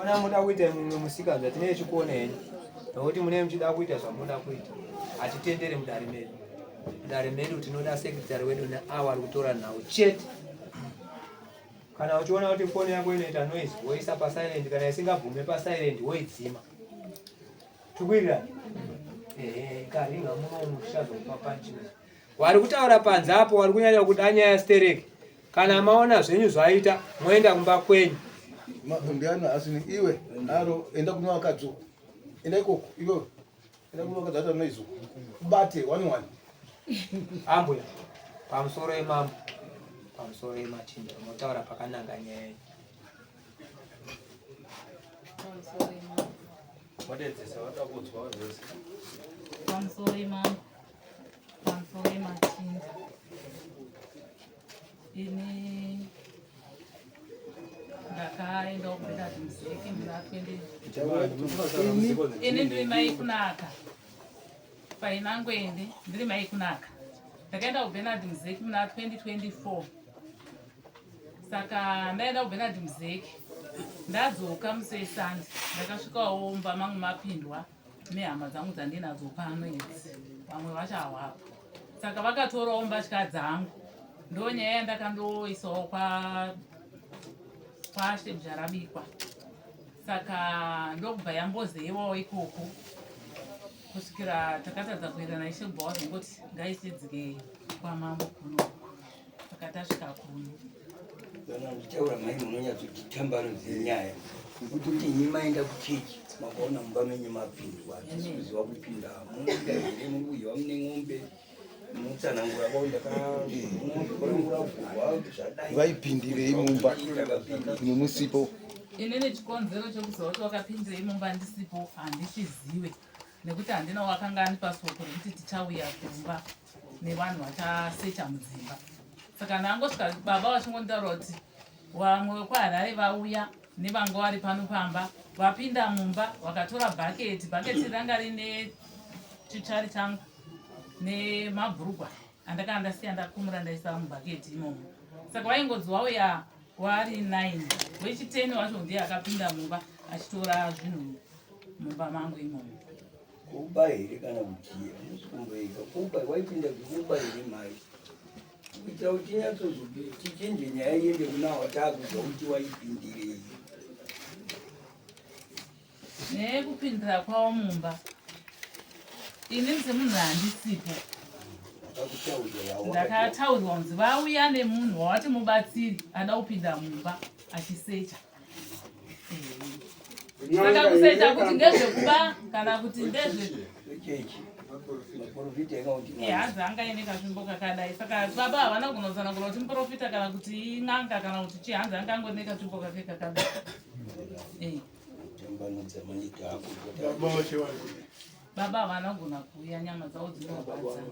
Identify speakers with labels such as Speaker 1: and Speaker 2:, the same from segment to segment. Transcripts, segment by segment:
Speaker 1: Ona muda kuita mumwe musikanzwa tine chikuona henyu nokuti mune muchida kuita zvamunoda kuita. Hatitendere mudare medu. Mudare medu tinoda secretary wedu neawa ari kutora nhau chete. Kana uchiona kuti foni yako inoita noise woisa pasilent, kana isingabvume pasilent woidzima. Tukwirira. Ehe, ikaringa muno tichazokupa punishment. Wari kutaura panze apo wari kunyanya kuda nyaya stereki. Kana maona zvenyu zvaita moenda kumba kwenyu.
Speaker 2: Ndiani asi iwe aro enda kune vakadzi uko. Enda ikoko iwe. Enda kune vakadzi ata noise uko. Ubate one one.
Speaker 1: Ambuya pamusoro yemambo pamusoro yemachinda motaura pakananga nyaya yenyu.
Speaker 3: Pamusoro yemambo pamusoro yemachinda ini ndakaenda kuBernard Muzeki muna 20 ini ndiri mai kunaka painangwende ndiri mai kunaka ndakaenda kuBernard Muzeki muna 2024 saka ndaenda kuBernard Muzeki ndadzoka musi wesande ndakasvikawo mumba mangu mapindwa nehama dzangu dzandinadzo pano idzi vamwe vacho havapo saka vakatorawo mbatya dzangu ndonyaya yandakandoisawo kwa kwashe Jarabikwa saka ndokubva yambozeyewawo ikoko kusvikira takatadza kuenda naishe kubva wazongoti ngaisidzike kwamambo kuno saka tasvika kuno.
Speaker 4: Kana ndichitaura mai munonyatsotitambanudze nyaya nekuti kuti imi maenda kuchechi makaona mumba menyu mapindwa hatisi kuziva kupinda munoda here muri kuziva mune n'ombe munotsanangura kwao ndakaangura guhwa zvadai
Speaker 2: vaipindirei mumba imi musipo
Speaker 3: Inini chikonzero chekuziva kuti wakapindirei mumba ndisipo handichizive nekuti handina wakanga andipa soko rekuti tichauya kumba nevanhu vachasecha mudzimba saka ndangosvika baba vachingonditaura kuti vamwe vekuharare vauya nevanga vari pano pamba vapinda mumba vakatora bhaketi bhaketi ranga rine chichari changu nemabhurugwa andakanga ndasiya ndakumura ndaisa mubhaketi imomo saka vaingonzi wauya wari 9 wechiteni wacho ndiye akapinda mumba achitora zvinhu mumba mangu imomo.
Speaker 4: Kuba here kana kuti hamusi kumboega kuba waipinda kuba here mai kuitira kuti tinyatsozopi tichinje nyaya iende kuna watakuziva kuti waipindirei.
Speaker 3: Nekupindira kwavo mumba ini semunhu handisipo ndakataurirwa kunzi vauya nemunhu wawati mubatsiri ada kupinda mumba achisecha saka kusecha kuti ndezvekuba kana kuti ndezve hanzi anga ine kazvimbo kakadai saka baba havana kunotsanangura kuti muprofita kana kuti in'anga kana kuti chii hanzi anga angone kazvimbo kake kakadai baba havana kugona kuuya nyama dzavo dzinorwadza.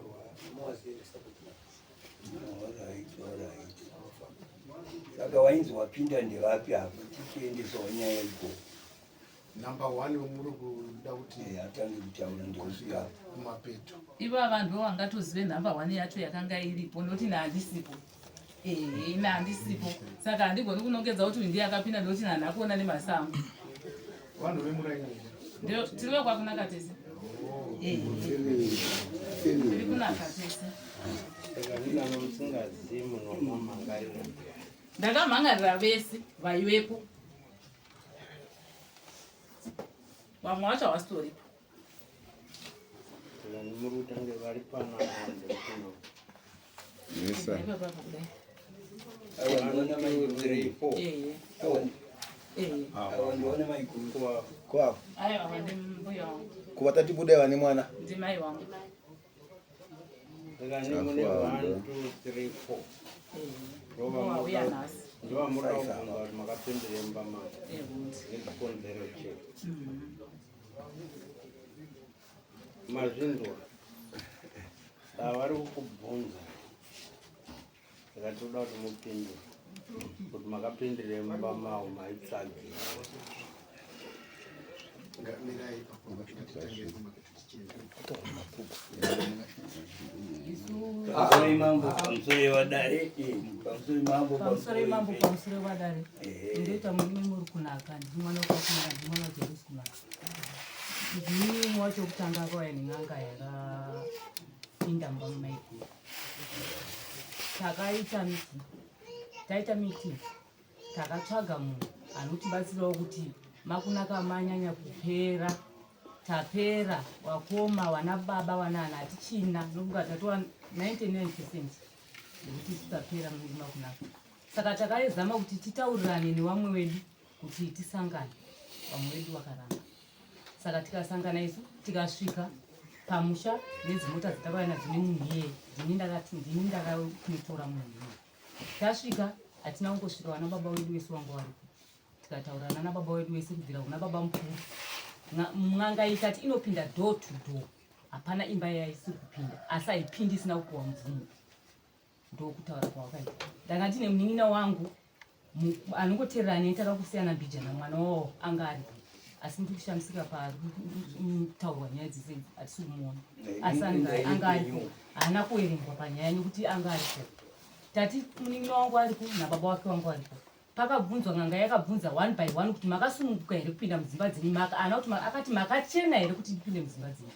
Speaker 4: Saka wainzi wapinda ndevapi apo tichiendesawo nyaya ikoko.
Speaker 2: Number one wemuri kuda kuti
Speaker 4: eh, atange kutaura ndeusvika
Speaker 2: kumapeto.
Speaker 3: Ivava ndivo vangatozive number one yacho yakanga iripo nokuti ini handisipo. Ehe, ini handisipo. Saka handigoni kunongedza kuti uyu ndiye akapinda nokuti ini handina kuona nemasango.
Speaker 2: Vanhu vemuraini.
Speaker 3: Ndio tiri vekwakunaka tese. Ehe. Tiri kunaka tese. Ndakamhangarira vese vaivepo. Vamwe vacho havasitoripo.
Speaker 2: Kuva tati budai vane mwana.
Speaker 3: Ndimai wangu.
Speaker 5: Ndovamuda kubvunza kuti makapindira imba mako nechikonzero chei mazvinzwa vari kukubvunza saka tinoda kuti mupindure kuti makapindira imba mavo maitsvagei.
Speaker 4: Pamusoro mambo, pamusoro vadare, pamusoro mambo,
Speaker 6: pamusoro mambo, pamusoro vadare. Ndoita murume muri kunaka, ndini mwana wekwakunaka, ndini mwana waJerusi kunaka. Ndini umwe wacho wekutanga akauya nen'anga yakapinda mumba mumaiguru. Takaita meeting, taita meeting, takatsvaga munhu anotibatsirawo kuti makunaka manyanya kupera. Tapera wakoma wana baba wanana hatichina nokunga tatova 99 percent yekuti isu tapera makunaka. Saka takaizama kuti titaurirane nevamwe wedu kuti tisangane, vamwe vedu vakaramba. Saka tikasangana isu tikasvika pamusha nedzimota dzatakauya nadzo nemunhu iyeye, ndini ndakanotora munhu iyeye. Tasvika hatina kungosvika, vana baba wedu wese wanga varipo, tikataura nana baba wedu wese kubvira kuna baba mukuru. N'anga ikati inopinda door to door, hapana imba yaisiri kupinda, asi haipindi isina kupiwa mvumo. Ndokutaura kwawakaita. Ndanga ndine munin'ina wangu anongoteerera neni, takakusiyana mbijana, mwana wawo anga aripo, asi ndiri kushamisika paari kutaurwa nyaya dzese idzi, hatisi kumuona, asi anga aripo, haana kuverengwa panyaya nekuti anga aripo. Tati munin'ina wangu aripo nababa wake wangu aripo. Pakabvunzwa n'anga yakabvunza one by one kuti makasununguka here kupinda mudzimba dzenyu, ana kuti akati makachena here kuti ndipinde mudzimba dzenyu,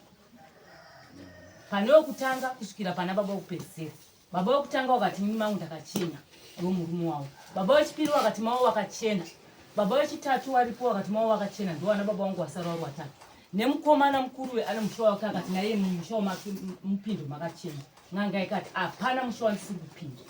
Speaker 6: pane wekutanga kusvikira pana baba wekupedzisira. Baba wekutanga wakati ini mangu ndakachena, ndo murume wavo. Baba wechipiri wakati mavo wakachena. Baba wechitatu waripo wakati mavo wakachena, ndo vana baba wangu wasara vari watatu. Nemukomana mukuru we ane musha wake akati naye musha wamake mupindo makachena. N'anga ikati hapana musha wandisiri kupinda.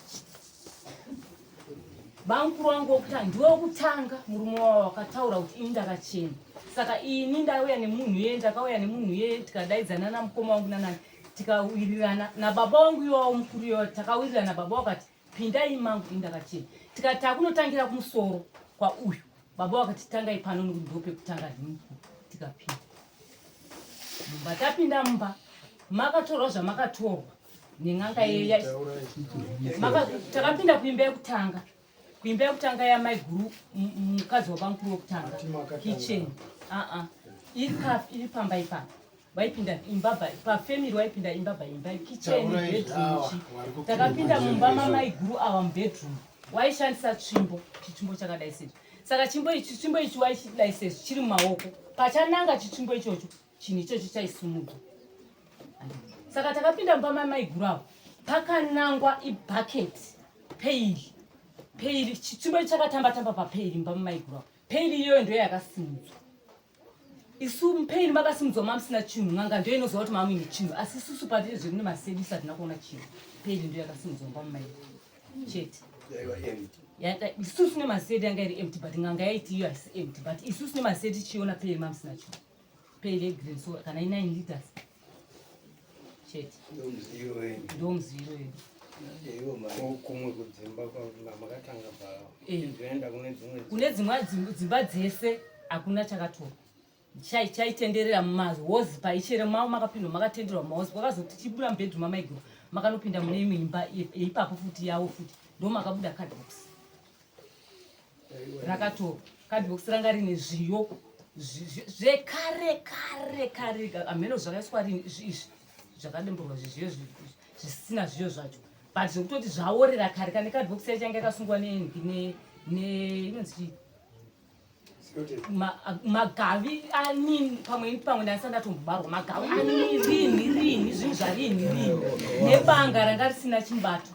Speaker 6: Bamukuru wangu wekutanga ndiwe wekutanga murume wavo wakataura kuti ini ndakachena, saka ini ndauya nemunhu iye, ndakauya nemunhu iye, tikadaidzana namukoma wangu nanani, tikawirirana nababa wangu iwawo mukuru iwawo, takawirirana. Baba wakati pindai mangu, ini ndakachena. Tikati takunotangira kumusoro kwauyu, baba wakati tangai pano nekuti ndo pekutanga, ndini mukuru. Tikapinda mumba, tapinda mumba makatorwa zvamakatorwa nen'anga yeya. Takapinda kuimba yekutanga, kuimba yekutanga yamaiguru, mukadzi wabamukuru wekutanga, kitchen aa iri pamba ipapa, waipinda imba pafamily, waipinda imba by imba, kitchen, bedroom chi. Takapinda mumba mamaiguru ava, mubedroom waishandisa tsvimbo, chitsvimbo chakadai sezvi. Saka chimbo ichi, chitsvimbo ichi waichidai sezvi chiri mumaoko, pachananga chitsvimbo ichocho, chinhu ichocho chaisumudzwa. Saka takapinda mumba mamaiguru avo, pakanangwa ibucket, pail, pail, chitsvimbo ichi chakatamba tamba papail mumba mamaiguru avo. Pail iyoyo ndiyo yakasimudzwa. Isu mupail makasimudzwa mamusina chinhu, n'anga ndiyo inoziva kuti mamuine chinhu, asi isusu patiri zviri nemasedisi hatina kuona chinhu. Pail ndiyo yakasimudzwa mumba mamaiguru chete. Isusu nemasedi yanga iri empty, but n'anga yaiti iyo haisi empty, but isusu nemasedi tichiona pail mamusina chinhu, pail yegreen, so kana i9 liters chete. Ndomuziviro wedu.
Speaker 5: Kumwe kudzimba makatanga bvaaenda kune dzimwe?
Speaker 6: Kune dzimwe dzimba dzese hakuna chakatorwa. Chaitenderera mumahozi paichere mavo makapindwa, makatenderwa mumahozi. Kwakazoti tichibuda mubedroom amaiguru, makanopinda mune imwe imba yeipapo futi yavo futi, ndo makabuda cardbox rakatorwa. Cardbox ranga rine zviyo zvekare kare kare, hameno zvakaiswa rini izvi zvakademburwa, zviziyo zvisina zviyo zvacho, but zvekutoti zvaorera kare kane. Cardbox yacho yanga yakasungwa ne inonzi chii, magavi ani, pamwe pamwe ndandisati ndatombobarwa, magavi ani rini rini, zvinhu zvarini rini, nebanga ranga risina chimbato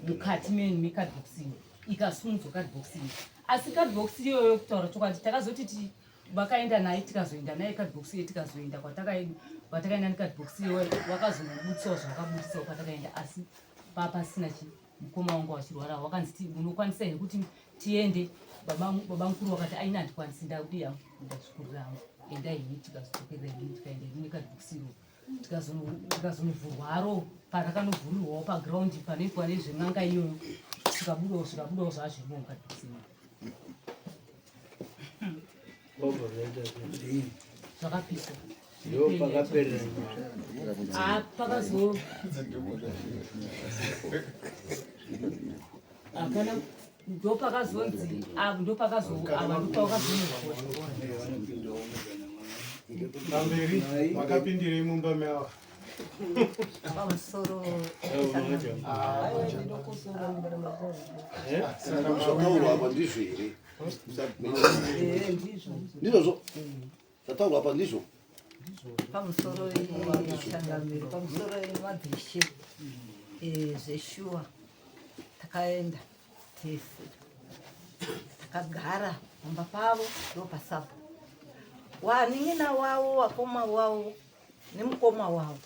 Speaker 6: mukati mecardbox iyo. Ikasumudzwa cardbox iyo, asi cardbox iyoyo, kutaura chokwadi, takazoti vakaenda naye, tikazoenda naye cardbox iyo, tikazoenda kwatakaenda necardbox iyo, wakazonobuditsawo zvavakabuditsawo kwatakaenda, asi papasina chi. Mukoma wangu wachirwara, wakanzi munokwanisa here kuti tiende? Baba mukuru wakati aina handikwanisi, ndakuti yangu ndazvikurira hangu, endai henyu. Tikazodzokerera henyu, tikaenda henyu necardbox iro, tikazonovhurwa haro parakanovhurirwawo paground panoitwa nezven'anga iyoyo, zvikabudawo, zvikabudawo zvazvirimo mucardbox iro. Zvakapiswa.
Speaker 5: Ndo pakaperera nyaya.
Speaker 6: Ah, pakazo hapana, ndo pakazonzi ndo pakazo ava ndo pakazonovhurwa.
Speaker 7: Pamberi makapindirei mumba meawa?
Speaker 8: Pamusoro.
Speaker 2: Zvataurwa apa ndizvo here? Ndizvozvo zvataurwa apa ndizvo.
Speaker 8: Pamusoro changamire, pamusoro madzishe, zveshuwa takaenda tese takagara pamba pavo ndopasapo wanin'ina wavo wakoma wavo nemukoma wavo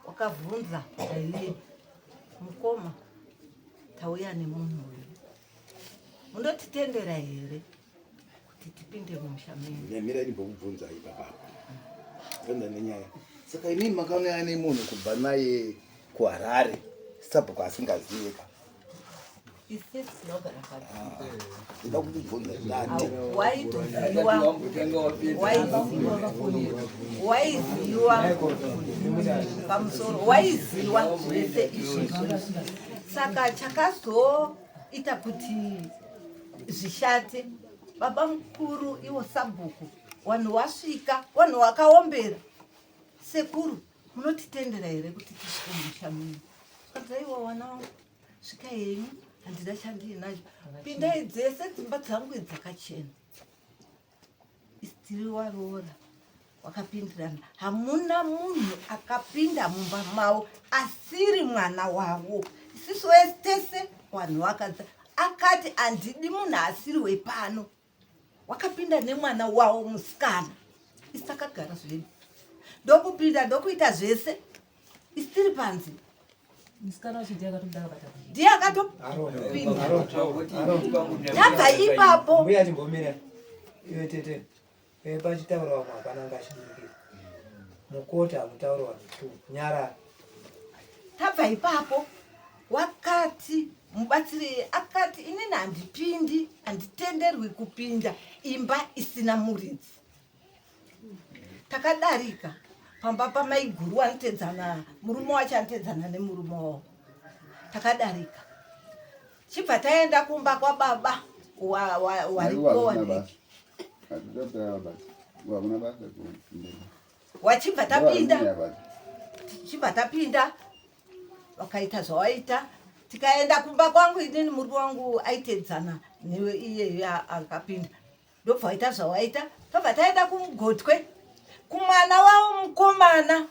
Speaker 8: wakabvunza Aileen, mukoma tauya nemunhu uyu mundotitendera here kuti tipinde mumusha menyu?
Speaker 2: Nyamira ndimbokubvunza ipapa enda nenyaya. Saka inini makaonana nemunhu kubva naye kuHarare sabhuku asingazive ka?
Speaker 8: Isisi tinogara pano.
Speaker 2: Ndoda kukubvunza ndati.
Speaker 8: Waitoziwa, waiziwa, waiziwa pamusoro, waiziwa zvese izvozvo. Saka chakazoita kuti zvishate, baba mukuru iwo sabhuku, vanhu wasvika, vanhu wakaombera, sekuru munotitendera here kuti tisvike mumusha menyu? Zvikanzi aiwa wana wangu, svikai henyu, handina chandiinacho, pindai dzese dzimba dzangu idzi dzakachena. Tiri waroora wakapindirana, hamuna munhu akapinda mumba mavo asiri mwana wavo. Isisu tese vanhu vakadza akati handidi munhu asiri wepano, wakapinda nemwana wavo musikana. Isi takagara zvedu, ndokupinda ndokuita zvese, isi tiri panze.
Speaker 6: Musikana wacho ndiye akatobuda akabata kuita.
Speaker 8: Ndiye akatopinda. Tabva ipapo.
Speaker 1: Mbuya chimbomira. Iwe tete. Eh, pachitaura vamwe hapana angachidurikira. Mukoti hamutauri vanhu tu. Nyarara.
Speaker 8: Tabva ipapo wakati mubatsiri akati inini handipindi, handitenderwi kupinda imba isina muridzi. Takadarika pamba pamaiguru anotedzana murume wacho anotedzana nemurume wavo. Takadarika chibva taenda kumba kwababa wariko wadiki. Wachibva tapinda, chibva tapinda wakaita zvawaita, tikaenda kumba kwangu inini murume wangu aitedzana newe iyeyo akapinda, ndobva waita zvawaita, tobva taenda kumugotwe kumwana wavo mukomana,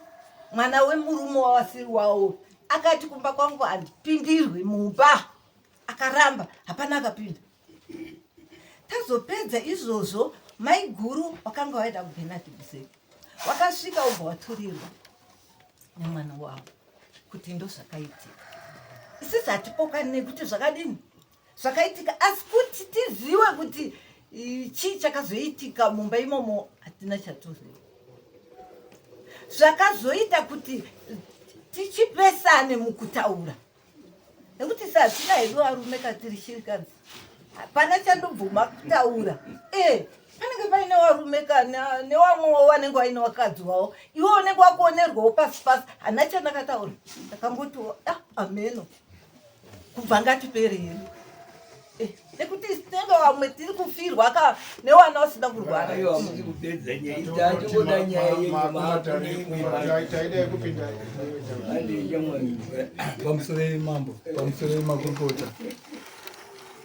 Speaker 8: mwana wemurume wawasiri wavo. Akati kumba kwangu handipindirwi mumba, akaramba, hapana akapinda. Tazopedza izvozvo, maiguru wakanga waenda kuBenard Buseki, wakasvika ubva waturirwa nemwana wavo kuti ndo zvakaitika. Isisi hatipokani nekuti zvakadini zvakaitika, asi kuti tiziwe kuti chii chakazoitika mumba imomo hatina chatoziva. Zvakazoita kuti tichipesane mukutaura nekuti satina hedu varume katiri shirikadzi, hapana chandobvuma kutaura. Panenge paine varume kana nevamwewo vanenge vaine vakadzi vavo, iwe unenge wakuonerwawo pasi pasi. Hana chandakataura, ndakangoti ah, ameno kubva ngatipere hedu, nekuti tinenge vamwe tiri kufirwa ka newana vasina kurwara.
Speaker 4: Aiwa, hamusi kupedza nyaya. Tachingoda nyaya yenyu maakune.
Speaker 7: Taidai kupinda.
Speaker 9: Pamusoro mambo, pamusoro makurukota,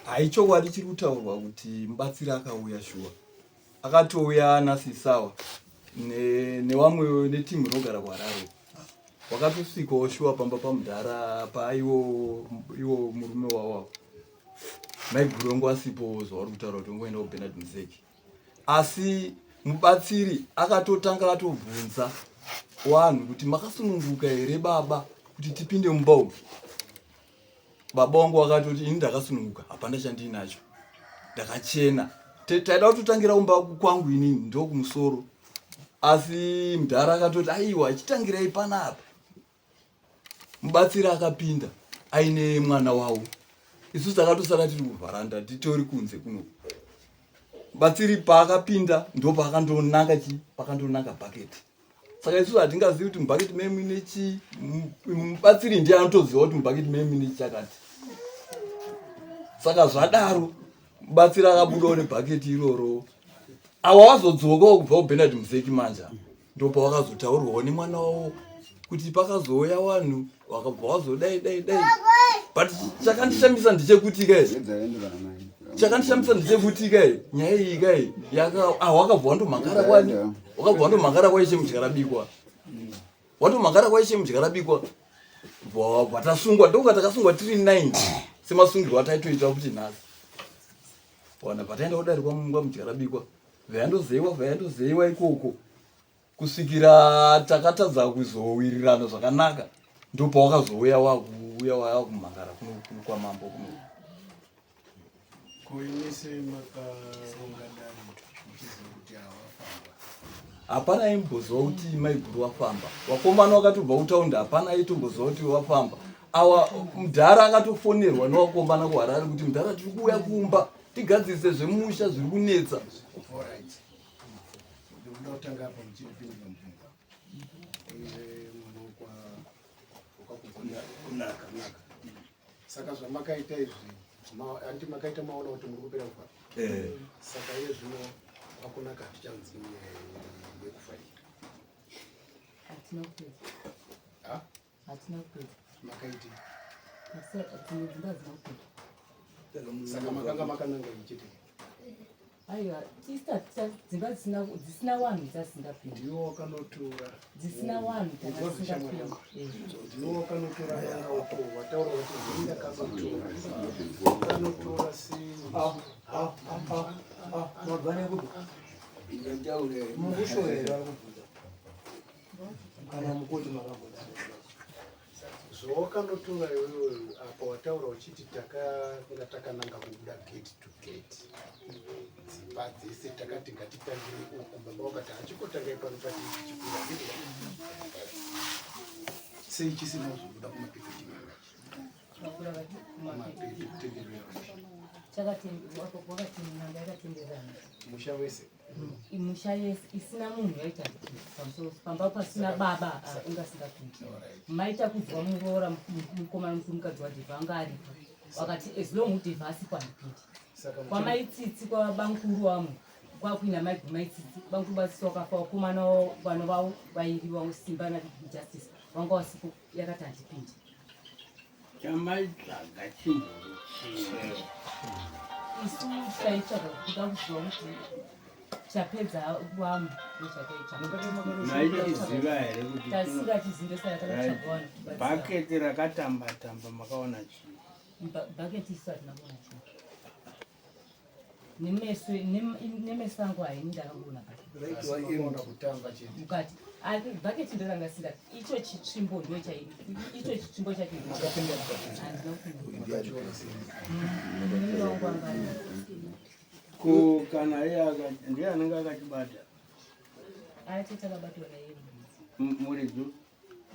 Speaker 9: haichokwadi chiri kutaurwa kuti mubatsiri akauya shuwa, akatouya nasisawa newamwe netimu rinogara kuHarare, wakatosvikawo shuwa pamba pamudhara paaiwo iwo murume wawawo maiguru wangu asipo zvauri kutaura kuti ungoenda kuBenard Museki. Asi mubatsiri akatotanga atobvunza vanhu kuti makasununguka here baba kuti tipinde mumba umu. Baba wangu wakatoti ini ndakasununguka, hapana chandiinacho, ndakachena. Taida kutotangira kumba kwangu inini ndokumusoro, asi mudhara akatoti aiwa, chitangirai panapa. Mubatsiri akapinda aine mwana wavo, isu takatosara tiri kuvharanda titori kunze kuno. Mubatsiri paakapinda ndo paakandonanga chi pakandonanga bhaketi. Saka isusu hatingazivi kuti mubhaketi mee muine chii, mubatsiri ndiye anotoziva kuti mubhaketi mee muine chakati. Saka zvadaro mubatsiri akabudawo nebhaketi iroro, awa wazodzokawo kubva kuBenard Museki manja. Ndopawakazotaurwawo nemwana wavo kuti pakazouya vanhu wakabva wazodai dai dai, but chakandishamisa ndechekuti kai, chakandishamisa ndechekuti kai nyaya iyi kai ah, wakabva wandomhangara kwani, wakabva wandomhangara kwaishe Mudyarabikwa, wandomhangara kwaishe Mudyarabikwa, vatasungwa ndokunga takasungwa tiri 9 semasungirwo ataitoita kuti nhasi wana pataenda kudari kwaMudyarabikwa, vayandozeyiwa, vayandozeyiwa ikoko kusvikira takatadza kuzowirirana zvakanaka. Ndopawakazouya wakuuya wakumhangara kuno kwamambo kuno.
Speaker 7: Koimese makaronga dare muchiziva kuti hawafamba?
Speaker 9: Hapana aimboziva kuti maiguru wafamba. Wakomana wakatobva kutaundi, hapana aitomboziva kuti wafamba. Awa mudhara akatofonerwa newakomana kuHarare kuti, "Mudhara, tiri kuuya kumba tigadzirise zvemusha zviri kunetsa."
Speaker 7: Alright, ndikuda kutanga apa muchiripindura mubvunzo. Mwana
Speaker 4: Kunaka.
Speaker 7: Kunaka. Saka zvamakaita izvi, handiti makaita maona kuti muri kupera kufa?
Speaker 9: Eh.
Speaker 7: Saka iye zvino kwakunaka hatichanzi nyaya yekufa iyi.
Speaker 6: Hatina kupedza.
Speaker 7: Ha?
Speaker 6: Hatina kupedza.
Speaker 7: Makaiti?
Speaker 6: Dzimwe dzimba hadzina kupedza.
Speaker 7: Saka makanga makananga ichiti?
Speaker 6: Aiwa, tista dzimba dzisina wanhu dzasingapindi.
Speaker 7: Ndiwo wakanotora.
Speaker 6: Dzisina wanhu.
Speaker 7: Takasingapindi. Ndiwo wakanotora yanga uko wataura kuti ndini ndakanotora, wakanotora sei?
Speaker 1: Mabva nekupi? Mukushoera kubvunza kana mukoti makambodaro?
Speaker 7: Zvawakanotora iwewe apa wataura uchiti takanga takananga kubuda gate to gate, dzimba dzese. Takati ngatitangire uku, baba wakati hachikotangai pano pati tichikwira. Sei chisina kuzobuda kumapeto chinanga? Kumapeto kutenderera.
Speaker 6: Nanga yakatenderana.
Speaker 7: Musha wese?
Speaker 6: Musha yese isina munhu yaita pamusoro pamba pasina baba ungasingapindi. Maita kuzwa muroora mukomana mukuru, mukadzi waDhevha anga aripo, wakati as long uDhevha asipo handipindi. Kwamaitsitsi kwabamukuru wamwe kwakuina maitsitsi, bamukuru batsitsi wakafa, wakomana vana vavo vairi Simba naJustice wanga wasipo, yakati handipindi.
Speaker 4: Chamaitsvaga chimbori chii?
Speaker 6: Isu taitsvaga kuda kuziva kuti chapedza wamwe.
Speaker 5: Maichiziva here kuti
Speaker 6: Tasingachizive, saka takatsvaga vanhu kuti
Speaker 5: bhaketi rakatamba tamba makaona chii?
Speaker 6: Bhaketi isu hatina kuona chinhu nemeso, nemeso angu haini ndakangoona bhaketi.
Speaker 7: Makaona kutamba chete?
Speaker 6: Mukati. Bhaketi ndoranga singa icho chitsvimbo ndo chai icho chitsvimbo chacho.
Speaker 7: Makapinda mukati?
Speaker 6: Handina kupinda.
Speaker 7: Makachiona sei?
Speaker 6: Munin'ina wangu anga ari.
Speaker 5: Ko kana iye ndiye anenge akachibata?
Speaker 6: Acho chakabatwa naiye muridzi.
Speaker 5: Muridzi?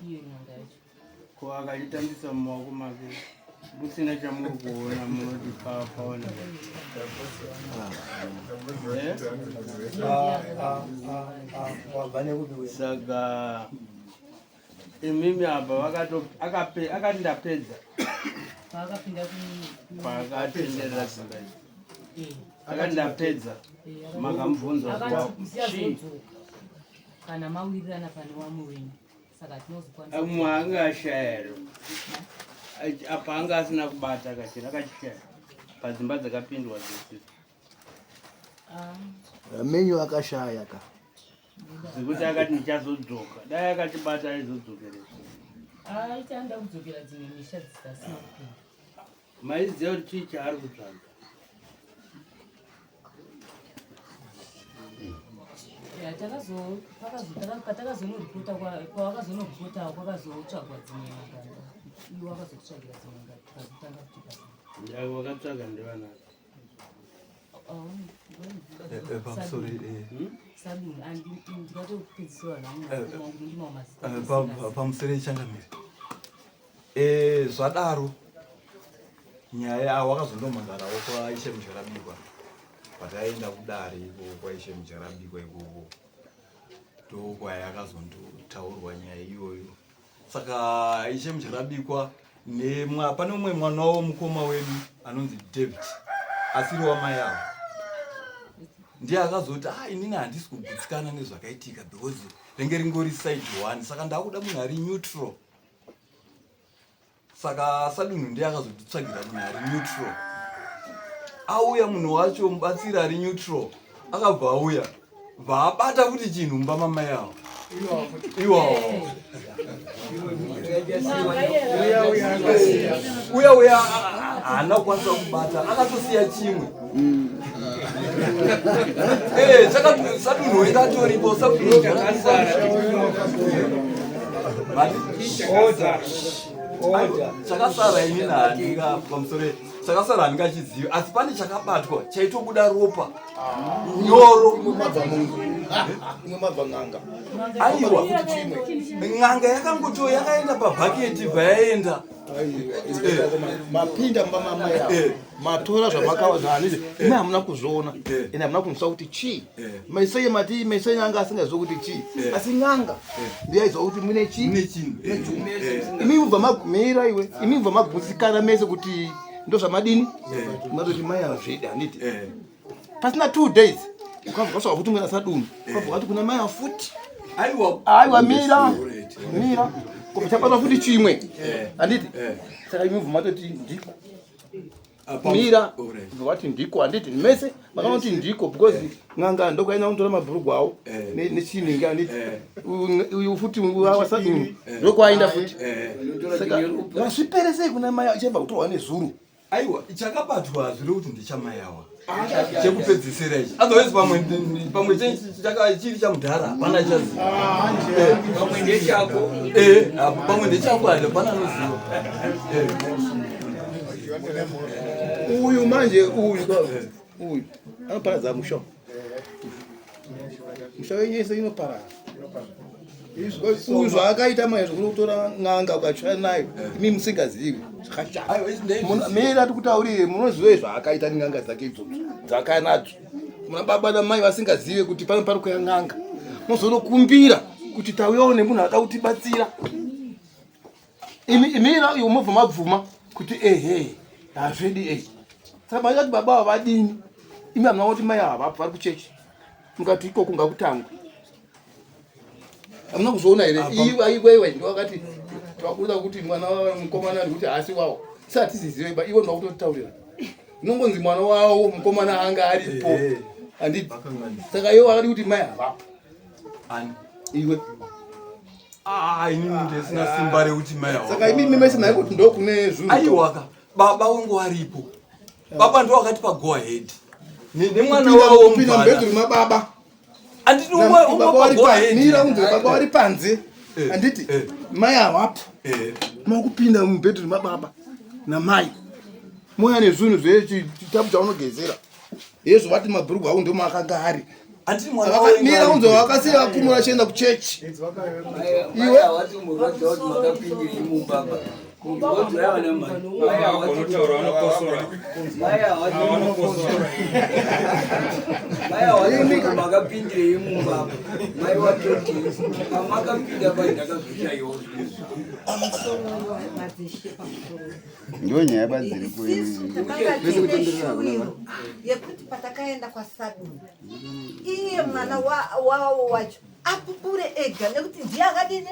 Speaker 6: Iyo nyanga yacho.
Speaker 5: Ko akachitambisa mumaoko make musina chamuri kuona, munoti paona? Eh?
Speaker 1: Wabva nekupi we?
Speaker 5: Saka imimi apa akati ndapedza.
Speaker 6: Paakapinda
Speaker 5: Paakatenderera dzimba idzi. Akati ndapedza. Makamubvunza kuti
Speaker 6: Akati
Speaker 5: chii?
Speaker 6: ndichazodzoka kana mawirirana pane wamwe wenyu, saka tinozokwanisa.
Speaker 5: Mumwe anga ashaya here? Apa anga asina kubata kachira, akachishaya padzimba dzakapindwa dzese.
Speaker 10: Menyu akashaya ka.
Speaker 5: Zvekuti akati ndichazodzoka, dai akachibata aizodzokeresa.
Speaker 6: Aiti anoda kudzokera dzimwe misha dzisasina kupinda.
Speaker 5: Maiziva kuti chii chaari kutsvaga?
Speaker 6: Ya, patakazonoripota, kwawakazonoripota kwakazotsvagwa dzimwe nganda, iwo wakazotsvagira dzimwe nganda, tikazotanga kuti basa.
Speaker 5: Wakatsvaga ndivanani?
Speaker 9: Pamusoro.
Speaker 6: Sabuni ndikatopedzisira vanhu mazita.
Speaker 9: Pamusoro yechangamire. Zvadaro nyaya wakazondomangarawo kwaIshe Mudyarabikwa. Pataenda kudare ikoko kwaIshe Mudyarabikwa ikoko ndokwayakazondotaurwa nyaya iyoyo. Saka Ishe Mudyarabikwa pane umwe mwana wavo mukoma wedu anonzi David, asiri wamai avo. Ndiye akazoti ah, inini handisi kugutsikana nezvakaitika because renge ringori side one, saka ndakuda munhu ari neutral. Saka sadunhu ndiye akazotitsvagira munhu ari neutral. Auya munhu wacho mubatsiri ari neutral akabva auya vaabata kuti chinhu mumba mamai avo iwawo uya uya haana kukwanisa kubata akatosiya chimwe. Eh, sadunhu wega atoripo sadunhu. Chakasara ini nahandinga pamusoro chakasara handingachizivi, asi pane chakabatwa chaitobuda ropa nyoro. Aiwa, n'anga yakangoto yakaenda pabhaketi bva yaenda.
Speaker 2: Mapinda mumba mamai avo, matora zvamakawanise, imi hamuna kuzviona ende hamuna kunzwa kuti chii. Maiseye mati maiseye anga asingazivi kuti chii, asi n'anga ndiyaiziva kuti mune chii. Imi mubva magumira iwe, imi mubva magutsikana mese kuti ndozvamadini matoti mai hazvidi, handiti? Pasina 2 days ukabva kwasvika futi mwena sadunhu, ukabva kwati kuna mai afuti.
Speaker 9: Aiwa,
Speaker 2: aiwa, mira mira, kubva chabatwa futi chimwe, handiti? Saka imi mubva matoti ndiko. Mira, wati ndiko, handiti? Mese makanoti ndiko because n'anga ndokwaina kunotora mabhurugwa awo nechiningi, handiti? Uyu futi wasadunhu ndokwainda futi. Saka ngazvipere sei kuna mai achibva kutorwa nezuru?
Speaker 9: Aiwa, chakabatwa hazviri kuti ndechamai awa chekupedzisira ichi, otherwise pamwe pamwe chiri chamudhara, hapana chaziva.
Speaker 4: Pamwe ndechako.
Speaker 9: Pamwe ndechako, hapana anoziva.
Speaker 2: Uyu manje uyu uyu anoparadza musha, musha wenyu yese inoparara. Uyu zvaakaita manje zvekuti kutora n'anga ukatsva nayo imi musingazivi zvakashata. Mira tikutaurire, munoziva zvaakaita nen'anga dzake idzodzo dzakanadzo muna baba namai vasingazive kuti pano pari kuya n'anga, mozonokumbira kuti tauyawo nemunhu ada kutibatsira. Imira iwe, mobva mabvuma kuti ehe, hazvedi e. Saka maikati baba ava vadini? Imi hamuna kuti mai ava vari kuchechi, mukati ikoko ngakutangwe. Hamuna kuzviona here? Iwe iwe ndowakati twakuda kuti mwana mukomana ndikuti haasi wawo, si hatizizive ba iwe ndokutotaurira unongonzi mwana wawo mukomana anga aripo, handiti? Saka iwe wakati kuti mai havapo iwe.
Speaker 9: Ah, inini ndisina simba rekuti mai ava.
Speaker 2: Saka imimi mese mai kuti ndokune zvinhu.
Speaker 9: Aiwaka, baba wangu aripo, baba ndo wakati pa go ahead nemwana wavo.
Speaker 2: Kupinda mubedroom mababa.
Speaker 9: Anditi umwe umwe pa go ahead.
Speaker 2: Mira unzwe, baba vari panze, handiti? Mai havapo. Makupinda mubedroom mababa namai, moya nezvinhu zvechitabu chaunogezera yezvo, vati mabhurugwa angu ndomo akanga ari.
Speaker 9: Anditi mwana wavo.
Speaker 2: Mira unzwe, vakasiya vakumura achienda kuchechi.
Speaker 4: Iwe hawati murwadza kuti makapindirei mumba ba. Mai hawati makapindirei mumba, mai watoti pamakapinda pai ndakazoshayiwa.
Speaker 11: Ndiyo nyaya badziri.
Speaker 8: Isisu takanga tine shuwiro yekuti patakaenda kwasadunhu iye mwana wawo wacho apupure ega nekuti ndiye akadini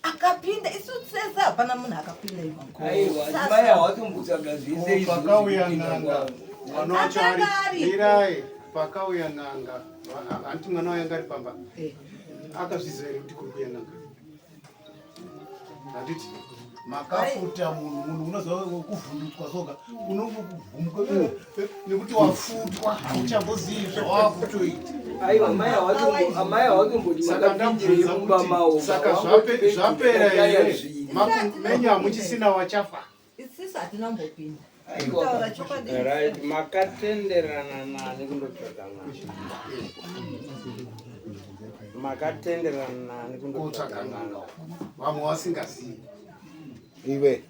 Speaker 8: akapinda. Isu sese hapana munhu akapinda imomo.
Speaker 4: Aiwa, mai hawatombotsaga zvese izvi.
Speaker 7: Pakauya n'anga mwana wacho ari
Speaker 8: Akanga aripo.
Speaker 7: Mirai, pakauya n'anga hanti mwana wayo anga ari pamba, akazviziva here kuti kuri kuya n'anga, handiti?
Speaker 2: Makafuta munhu, munhu unoziva kuvhundutswa soga, unongokuvhumuka nekuti wafutwa, hauchambozivi zvawakutoita.
Speaker 4: Aiwa, amai hawatomboti
Speaker 7: Saka
Speaker 4: makapindirei
Speaker 7: ndabvunza
Speaker 4: mumba
Speaker 7: kuti
Speaker 4: mawo.
Speaker 7: saka zvapera here? Menyu hamuchisina wachafa.
Speaker 8: Isisu hatina kumbopinda, kutaura chokwadi.
Speaker 5: Right, makatenderana nani kundotsvaga n'anga? Makatenderana nani
Speaker 7: kutsvaga
Speaker 5: kundotsvaga
Speaker 7: n'anga
Speaker 5: n'anga?
Speaker 7: Vamwe vasingazivi.
Speaker 2: Iwe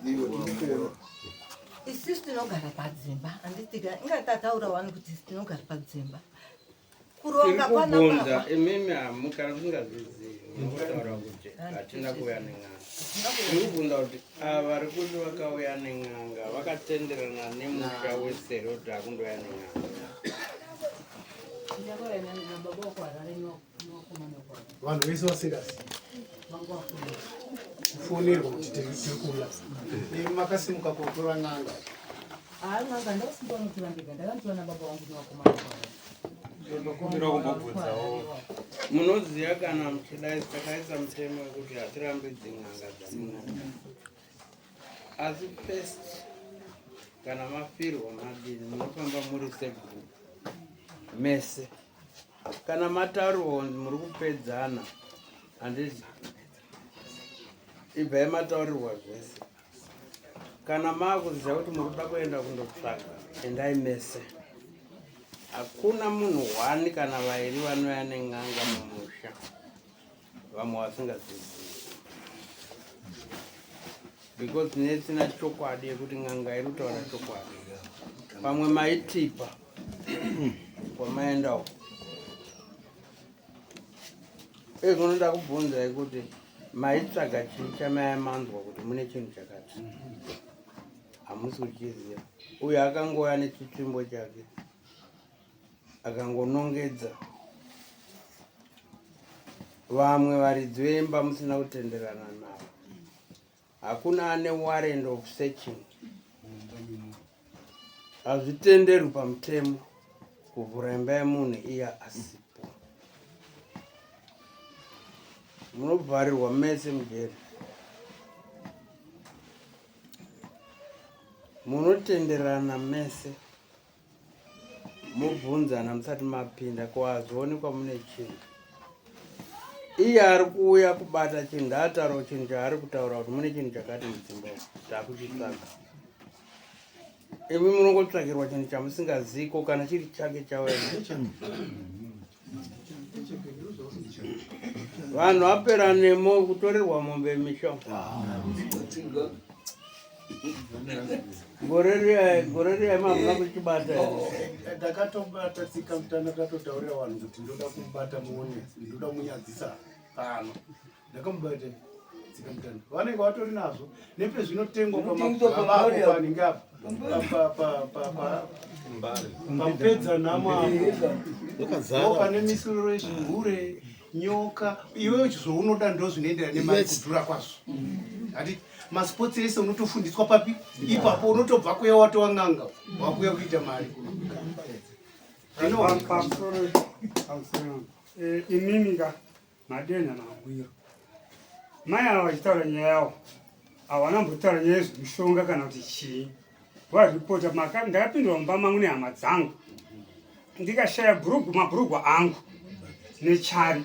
Speaker 2: iwe.
Speaker 8: Isisu tinogara padzimba, handitika? Inga tataura wani kuti isu tinogara padzimba.
Speaker 5: Tiri
Speaker 8: Kuronga kwana
Speaker 5: kubvunza
Speaker 8: baba.
Speaker 5: Imimi hamukana musingazvizivi, munotaura kuti hatina kuuya nen'anga. Tiri kubvunza kuti ava vari kuti vakauya nen'anga vakatenderana nemusha wesere kuti akundouya nen'anga?
Speaker 7: Vanhu vese vasingazivi kufonerwa kuti tiri kuuya. Imi makasimuka kotora n'anga.
Speaker 6: Haa n'anga ndausimba unotora ndega ndakanditora nababa wangu nevakomana kwavo.
Speaker 5: Ndokumbira kumbobvunzawo. Munoziva kana muchidai takaisa mutemo wekuti hatirambidzi n'anga dzamunoda. Asi first kana mafirwa madini munofamba muri segroup mese. Kana mataurwa kunzi muri kupedzana handiti ibvai mataurirwa zvese. Kana maakuziva kuti muri kuda kuenda kundotsvaga endai mese. Hakuna munhu hwani kana vairi vanouya nen'anga mumusha vamwe vasingazivi because nesina chokwadi yekuti n'anga iri kutaura chokwadi pamwe maitipa kwamaendawo ezvino ndakubvunzai kuti maitsvaga chii chamaya manzwa kuti mune chinhu chakati hamusi kuchiziva uyo akangouya nechitsvimbo chake akangonongedza vamwe varidzi vemba musina kutenderana navo Hakuna ane warrant of searching. Hazvitenderwi pamutemo kuvhura imba yemunhu iya asipo. Munobvarirwa mese mujeri. Munotenderana mese. Mobvunzana musati mapinda ko hazvionekwa mune chinhu. Iye ari kuuya kubata chinhu ndaataurawo chinhu chaari kutaura kuti mune chinhu chakati mudzimba umu takuchitsvaga. Imi munongotsvakirwa chinhu chamusingaziko kana chiri chake chauya nacho. Vanhu vapera nemo kutorerwa mombe misha. Gore riya gore riya mamuna kuchibata here?
Speaker 7: Ndakatobata tsika mutana ndatotaurira vanhu kuti ndoda kumubata muone ndoda kumunyadzisa pano. Ndakamubata tsika mutana. Vanenge vatori nazvo nepezvinotengwa pamagaba apo panenge apa pamupedza nhamo apo pane misoro yezvigure nyoka iwewe zvaunoda ndo zvinoenderana nemari kudhura kwazvo hati masports ese unotofundiswa papi ipapo unotobva kuya watova n'anga wakuya kuita mari
Speaker 12: eh, imimi ka madenha mangwiro mai ava vachitaura nyaya yavo havana mbotaura nyaya yezvemishonga kana kuti chii varipota ndakapindwa mumba mangu nehama dzangu ndikashaya bhurugu mabhurugwa angu nechari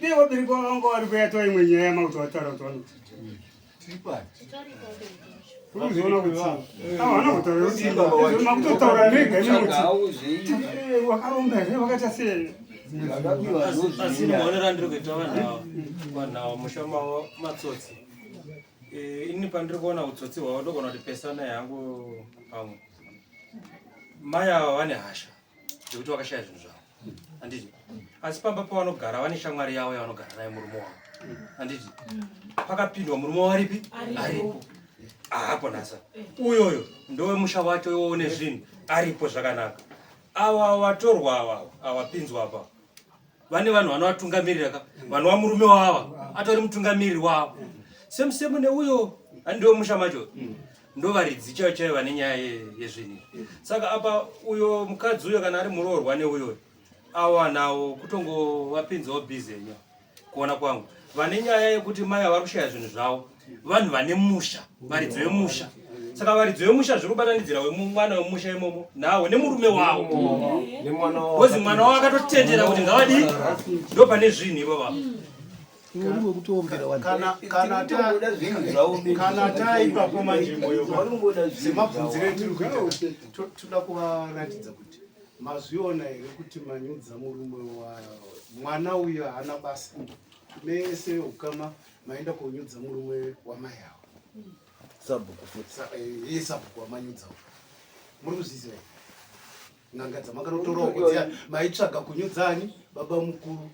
Speaker 12: dei vabereki vavanga vari kuyatova imwe nyaya yamakuti vataura kuti vanoti unozoona kuti havana kutaura kuti makutotaura mega imi kuti wakaromba here wakaita sei
Speaker 1: asi maonero andiri kuita vanhu ava vanhu ava musha mavo matsotsi eh, ini pandiri kuona utsotsi hwavo ndogona kuti pesana yangu pamwe mai ava vane hasha dzekuti vakashaya zvinhu zvavo handiti asi pamba pavanogara vane shamwari yavo yavanogara naye murume wavo handiti pakapindwa murume waripi aripo ahapo nhasa uyoyo ndowemusha wacho iwowo nezvinhu aripo zvakanaka ava vatorwa ava awapinzwa apa vane vanhu vanovatungamirira ka vanova murume wava atori mutungamiriri wavo same same neuyo andiwe musha macho ndovaridzi chaiyo chaiyo vane nyaya yezvinhu izvi saka apa uyo mukadzi uyo kana ari muroorwa neuyo awanawo kutongovapinzawo busy yenyu kuona kwangu vane nyaya yekuti mai avari kushaya zvinhu zvavo vanhu vane musha varidzi vemusha saka varidzi vemusha zviri kubatanidzira wemwana wemusha imomo nawo nemurume wavo bcause mwana wavo akatotendera kuti ngavadii ndo pane zvinhu ivo vavo
Speaker 7: kana taipapo manje moyo semabvunziro etiri kuita toda kuvaratidza kuti Mazviona here kuti manyudza murume wa mwana uyo haana basa mese ukama maenda konyudza murume wamai avo
Speaker 2: sabhuku futi
Speaker 7: eh, iye sabhuku wamanyudza muri kuzviziva here n'anga dzamakanotorawo kudziya maitsvaga kunyudzani baba mukuru.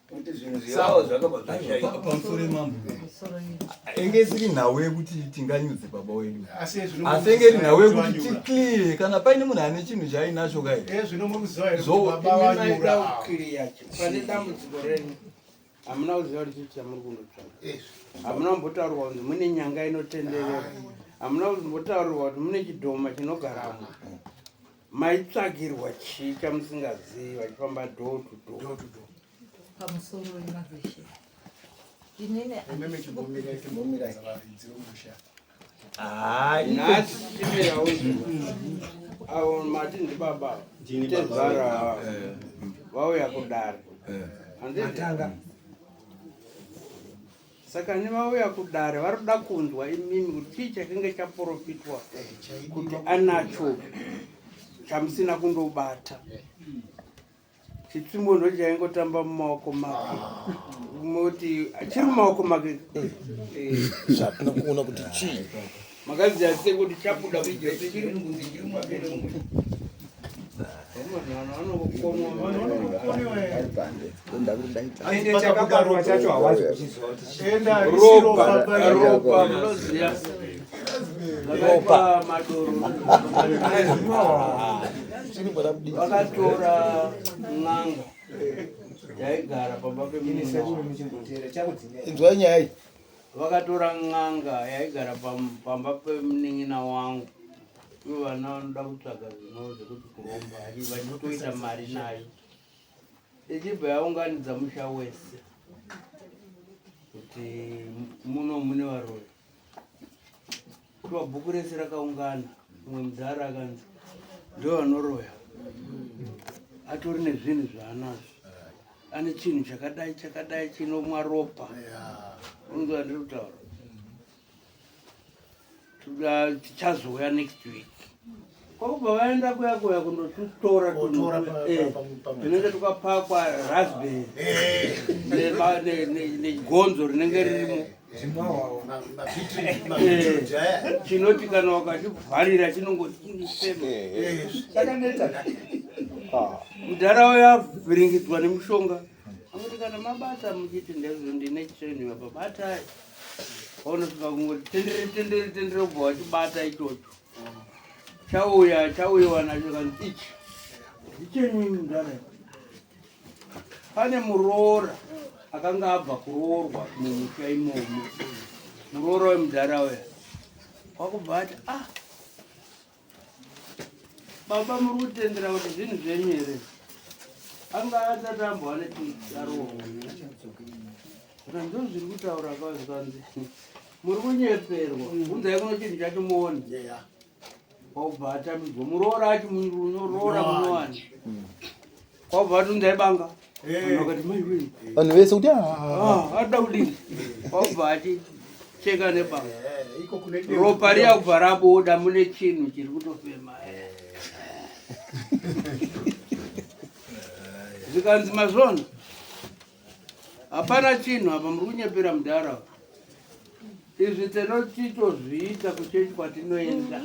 Speaker 4: Kuti zvinhu zvavo zvakabva zvashaika.
Speaker 9: Pamusoro mambo. Enge isiri nhau yekuti tinganyudze baba wedu.
Speaker 7: Asi zvino
Speaker 9: Asi enge iri nhau yekuti ticlear kana paine munhu ane chinhu chaainacho kai.
Speaker 7: Eh zvino muri kuziva here
Speaker 9: Zvo-
Speaker 7: kuti baba vanyura ava.
Speaker 5: Clear. Pane dambudziko renyu. Hamuna kuziva kuti chii chamuri kundotsvaga. Hamuna kumbotaurirwa kunzi mune nyanga inotenderera. Hamuna kumbotaurirwa kuti mune chidhoma chinogaramo. Maitsvagirwa chii chamusingazivi vachifamba door to door.
Speaker 7: Door to door.
Speaker 8: Pamusoro wemadzishe. Inini
Speaker 5: Nhasi chimira uyu. Avo mati ndibaba. Tezvara ava. Vauya kudare. Handiti? Saka nevauya kudare vari kuda kunzwa imimi kuti chii chakange chaporofitwa kuti anacho chamusina kundobata. Chitsvimbo ndo chaingotamba mumaoko make. Moti chiri mumaoko make.
Speaker 2: Zvatina kuona kuti chii.
Speaker 5: Makaziva sei kuti chabuda chiri
Speaker 1: Ende chakabarwa chacho hawazi kuchiziva kuti chii.
Speaker 5: Ropa, ropa munoziva ropa madoro vakatora n'anga yaigara pamba pemunhu.
Speaker 2: Inzwai nyaya iyi.
Speaker 5: Vakatora n'anga yaigara pamba pemunin'ina wangu. Ivo vana vanoda kutsvaga zvino zvekuti kuromba vachitoita mari nayo. Ichibva yaunganidza musha wese kuti muno mune varoyi. Kuwa bhuku rese rakaungana, mumwe mudhara akanzi ndo vanoroya. Atori nezvinhu zvaanazvo. Ane chinhu chakadai chakadai chinomwa ropa. Unonzwa ndiri kutaura. Tichazouya next week. Kwakubva vaenda kuya kuya kundotutora
Speaker 7: Kotora
Speaker 5: tunenge tukapakwa raspberry negonzo rinenge ririmo. Chinoti kana wakachivharira chinongosema. Mudhara uya avhiringidzwa nemushonga. Angoti kana mabata muchiti ndezvo ndine chinhu apa batai. Paunosvika kungoti tendere tendere tendere ubva wachibata ichocho. Chauya chauyiwa nacho kanzi ichi. Ndichenyu mudhara. Pane muroora akanga abva kuroorwa mumusha imomo. Muroora wemudhara uya. Kwakubva ati ah baba muri kutendera kuti zvinhu zvenyu here? Anga asati ambova nechidaroorwa. Saka ndizvo zviri kutaura kwa zvikanzi muri kunyeperwa. Unzai kuno chinhu chacho muone. Kwakubva atambidzwa muroora achi munoroora munyowani. Kwakubva ati unzai banga. Vanhu vakati mai wee.
Speaker 2: Vanhu vese kuti
Speaker 5: Ah, ada kudini? Kwakubva achicheka nebanga. Ropa riya kubva rabuda mune chinhu chiri kutofema. Zvikanzi mazvona. Hapana chinhu apa muri kunyepera mudhara. Izvi tinotitozviita kuchechi kwatinoenda.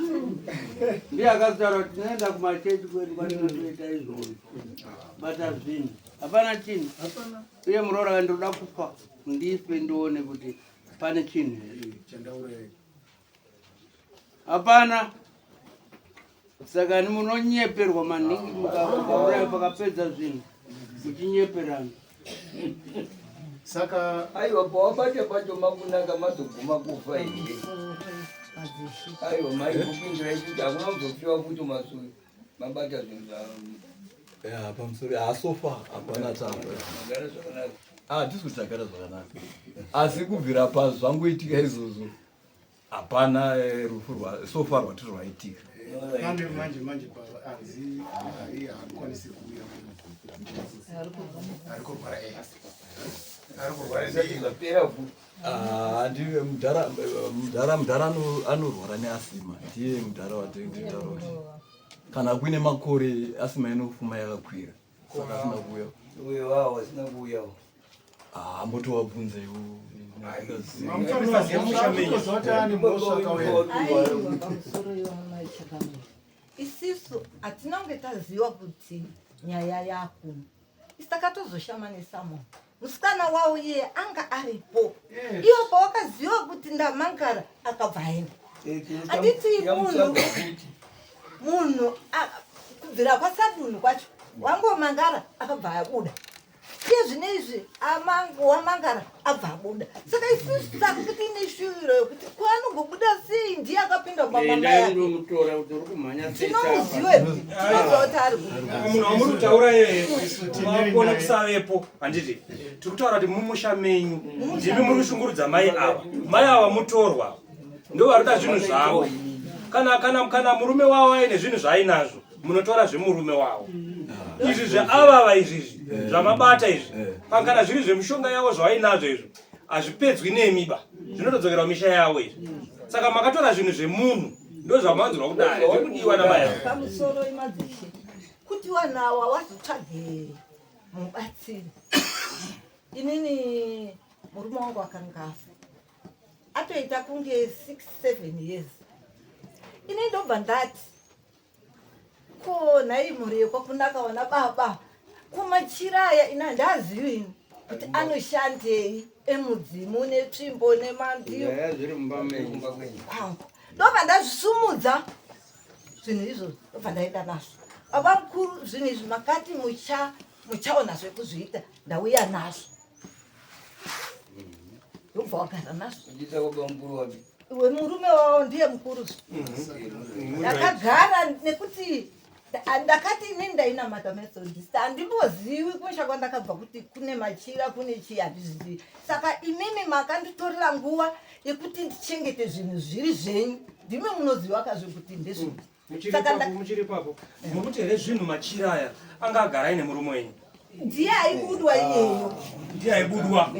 Speaker 5: Ndiye akataura kuti tinoenda kumachechi kwedu kwatinotoita izvozvo. Bata zvinhu. Hapana chinhu. Uye muroora kandiroda kufa ndife ndione kuti pane chinhu here. Hapana. Saka ni munonyeperwa maningi mukauraya pakapedza zvinhu muchinyeperana.
Speaker 7: Saka
Speaker 4: aiwa pawabata pacho makunaka mazoguma kufa here? Aiwa mai kupindirai kuti hakuna kuzofiwa futi masuri mabata zvinhu zvavo.
Speaker 9: Ya, pamusoro asofa hapana tafa.
Speaker 4: Magara zvakanaka.
Speaker 9: Ah, tisi kuti tagara zvakanaka. Asi kubvira pazvangoitika izvozvo hapana rufu rwa sofa rwati rwaitika.
Speaker 7: Pane manje manje anzi haakwanisi kuuya. Ari kurwara. Ari kurwara nei?
Speaker 4: Zvapera futi.
Speaker 9: Ah, ndiye mudhara mudhara mudhara anorwara neasima. Ndiye mudhara watenditaura kuti kana kuine makore asima inofuma yakakwira. Saka asina kuuya.
Speaker 4: Uyo wao asina kuuyawo.
Speaker 9: Ah, ambotovabvunzeiwo.
Speaker 8: Aiwa, pamusoro yomai chakamira. Isisu hatina kunge taziva kuti nyaya yako. Isi takatozoshamanisa munhu. Musikana wavo iye anga aripo. Iwo pawakaziva kuti ndamangara akabva aenda. Handiti munhu munhu kubvira kwasadunhu kwacho wangomangara akabva abuda. Iye zvino izvi wamangara abva abuda. Saka isusu takuti ine shuviro yekuti ko anogobuda sei ndiye akapinda mumba mama yake.
Speaker 5: Ndomutora kuti uri kumhanya sei
Speaker 8: Tinomuziva here? Tinoziva kuti ari kupi.
Speaker 13: Munhu wamuri kutaura iyeye makona kusavepo handiti tiri kutaura kuti mumusha menyu ndimi muri kushungurudza mai ava mai ava mutorwa ndo vari kuda zvinhu zvavo kana kana kana murume wavo aine zvinhu zvaainazvo munotora zvemurume wavo izvi zveavava izvi izvi zvamabata izvi pakana zviri zvemishonga yavo zvavainazvo izvo hazvipedzwi nemi ba zvinotodzokera kumisha yavo izvi saka makatora zvinhu zvemunhu ndo zvamanzwa kudare zvekudiwa namai ava.
Speaker 8: Pamusoro imadzishe kuti vanhu awa wazotsvage mubatsiri inini murume wangu akanga afa atoita kunge 6 7 years ini ndobva ndati ko nhai mhuri yekwakunaka wana baba ko machira aya ini handiazivi ini kuti anoshandei emudzimu netsvimbo nemandiyo
Speaker 5: zviri mumba menyu
Speaker 8: kwangu ndobva ndazvisumudza zvinhu izvozvo ndobva ndaenda nazvo baba mukuru zvinhu izvi makati mucha muchaona zvekuzviita ndauya nazvo ndobva wagara nazvo iwe murume wavo ndiye mukuru ndakagara nekuti ndakati inini ndainamata methodist handimbozivi kumusha kwandakabva kuti kune machira kune chii handizvizivi saka imimi makanditorera nguva yekuti ndichengete zvinhu zviri zvenyu ndimi munoziva kazve kuti ndezvinhu
Speaker 13: Muchiri ipapo mukuti here zvinhu machira aya anga agara aine murume wenyu?
Speaker 8: Ndiye aibudwa iyeyo.
Speaker 13: Ndiye aibudwa.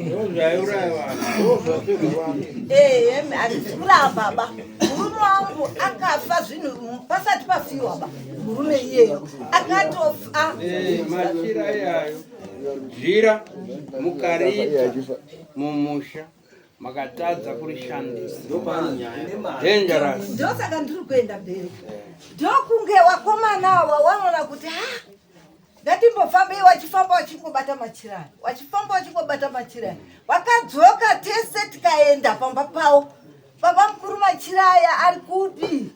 Speaker 8: Ehe, handisi kuramba ba. Murume wangu akafa zvinhu pasati pafiwa ba. Murume iyeyo akatofa.
Speaker 5: Eh, machira iyayo. Jira mukarita mumusha. makatadza kurishandisa dangerous
Speaker 8: ndosaka ndiri kuenda mberi ndokunge wakomana awa wanoona kuti ha ngatimbofambei wachifamba wachingobata machirani wachifamba wachingobata machirani wakadzoka tese tikaenda pamba pavo baba mukuru machira aya ari kupi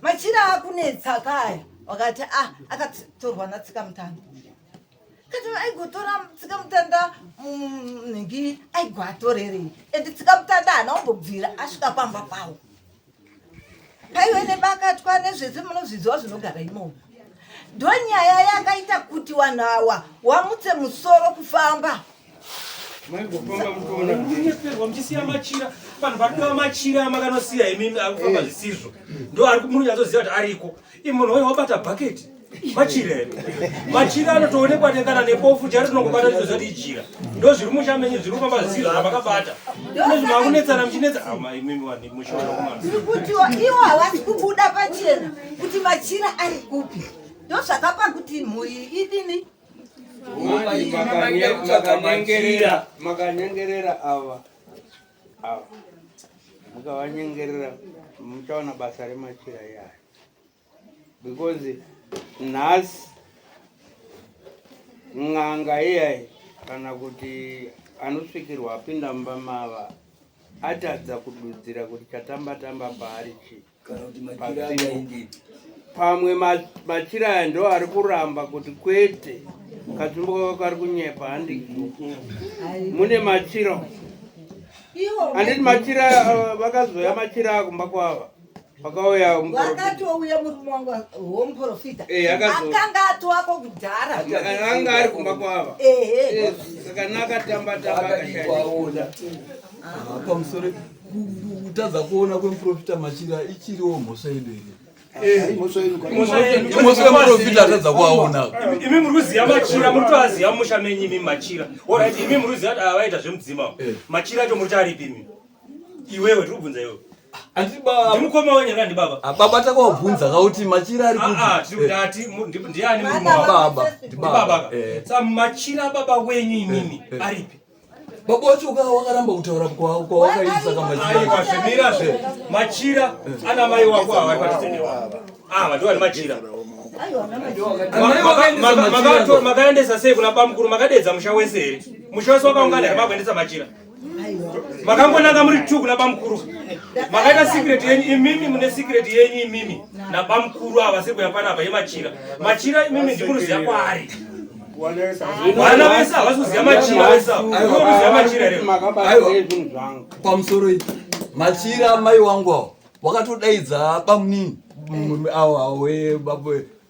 Speaker 8: machira akunetsa kaya wakati ah akatorwa natsika mutano kati aigotora tsikamutanda nhingi aigoatorerei and tsikamutanda haana kumbobvira asvika pamba pawo paive nebakatwa nezvese munozviziva zvinogara imomo ndonyaya yakaita kuti vanhu awa wamutse musoro kufamba
Speaker 13: Munyeperwa muchisiya machira vanhu varikuva machira amakanosiya imimi akufamba zvisizvo ndo ari munonyatsoziva kuti ariko imi munhu wayo wabata bhaketi machira here machira anotoonekwa nekana nebofu chari tinongobata titoziva kuti ijira ndo zviri musha menyu zviri kufamba zvisizvo zvamakabata nezvimakunetsana muchinetsa ah, imimi vanhu mushaona kumana
Speaker 8: tiri kuti ivo havasi kubuda pachena kuti machira ari kupi ndozvakapa kuti mhuri idini
Speaker 5: Makanyengerera ava ava mukavanyengerera muchaona basa remachira iyayo because nhasi n'anga iyayi kana kuti anosvikirwa apinda mumba mava atadza kududzira kuti chatamba tamba paari chii pamwe machira aya ndo ari kuramba kuti kwete katsvimbo kako kari kunyepa handi mune machira handiti machira vakazoya machira akumba kwava pakauya
Speaker 8: wakatouya murume wangu womuprofita eh, akanga atoako kudhara
Speaker 5: anga ari kumba kwava eh, saka nakatamba tamba akashaona
Speaker 9: ah, pamusoro kutadza kuona kwemuprofita machira ichiriwo mhosva yedu here
Speaker 13: eh,
Speaker 9: imhosva yemuprofita atadza kuaona
Speaker 13: imi muri kuziva machira muri kutoaziva musha menyu imi machira orit imi muri kuziva kuti avaita zvemudzima eh. machira acho muri kuti aripi imi iwewe tiri kubvunza iwewe ndimukoma wenyu kana ndibaba
Speaker 9: ah, baba takawabvunza kauti machira ari
Speaker 13: ah, ah, tiri kuti ndiani baba ndibaba sa machira baba wenyu imimi aripi
Speaker 9: Baba wacho ka wakaramba kutaura kwawakaisa
Speaker 13: kamachira. Zvimira zve machira ana mai wako ava vari patitsendewa. Ava ndiwo vari machira. Makaendesa sei kuna bamukuru makadedza musha wese here? Musha wese wakaungana here makuendesa machira? Makangonanga muri two kuna bamukuru. Makaita secret yenyu imimi mune secret yenyu imimi nabamukuru ava siri kuya panapa yemachira. Machira imimi ndikunoziva kwaari. Vana vese havasi kuziva machira vese ava. Ndikunoziva machira here?
Speaker 9: Aiwa. Pamusoro iyi. Machira mai wangu awo wakatodaidza bamunini awa we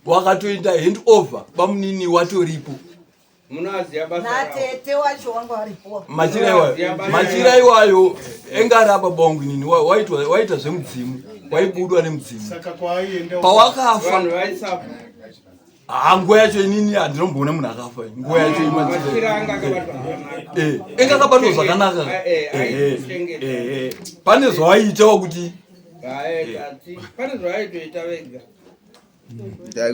Speaker 9: wakatoita hand over bamunini watoripo.
Speaker 5: Munoaziva basa rawo.
Speaker 8: Natete wacho wanga waripo.
Speaker 9: Machira iwayo machira iwayo enga ari ababa wangu inini waitwa waita zvemudzimu waibudwa nemudzimu.
Speaker 7: Saka kwaaienda
Speaker 9: pawakafa
Speaker 5: Vanhu vaisafa.
Speaker 9: Ah, nguva yacho inini handinomboona munhu akafa nguva yacho
Speaker 5: Machira anga akabatwa zvakanaka.
Speaker 9: Eh, enga akabatwa zvakanaka.
Speaker 5: Eh,
Speaker 9: Eh, eh,
Speaker 5: aichengeta.
Speaker 9: eh, eh. Pane zvawaitawo kuti
Speaker 5: Hai, ati pane zvavaitoita vega.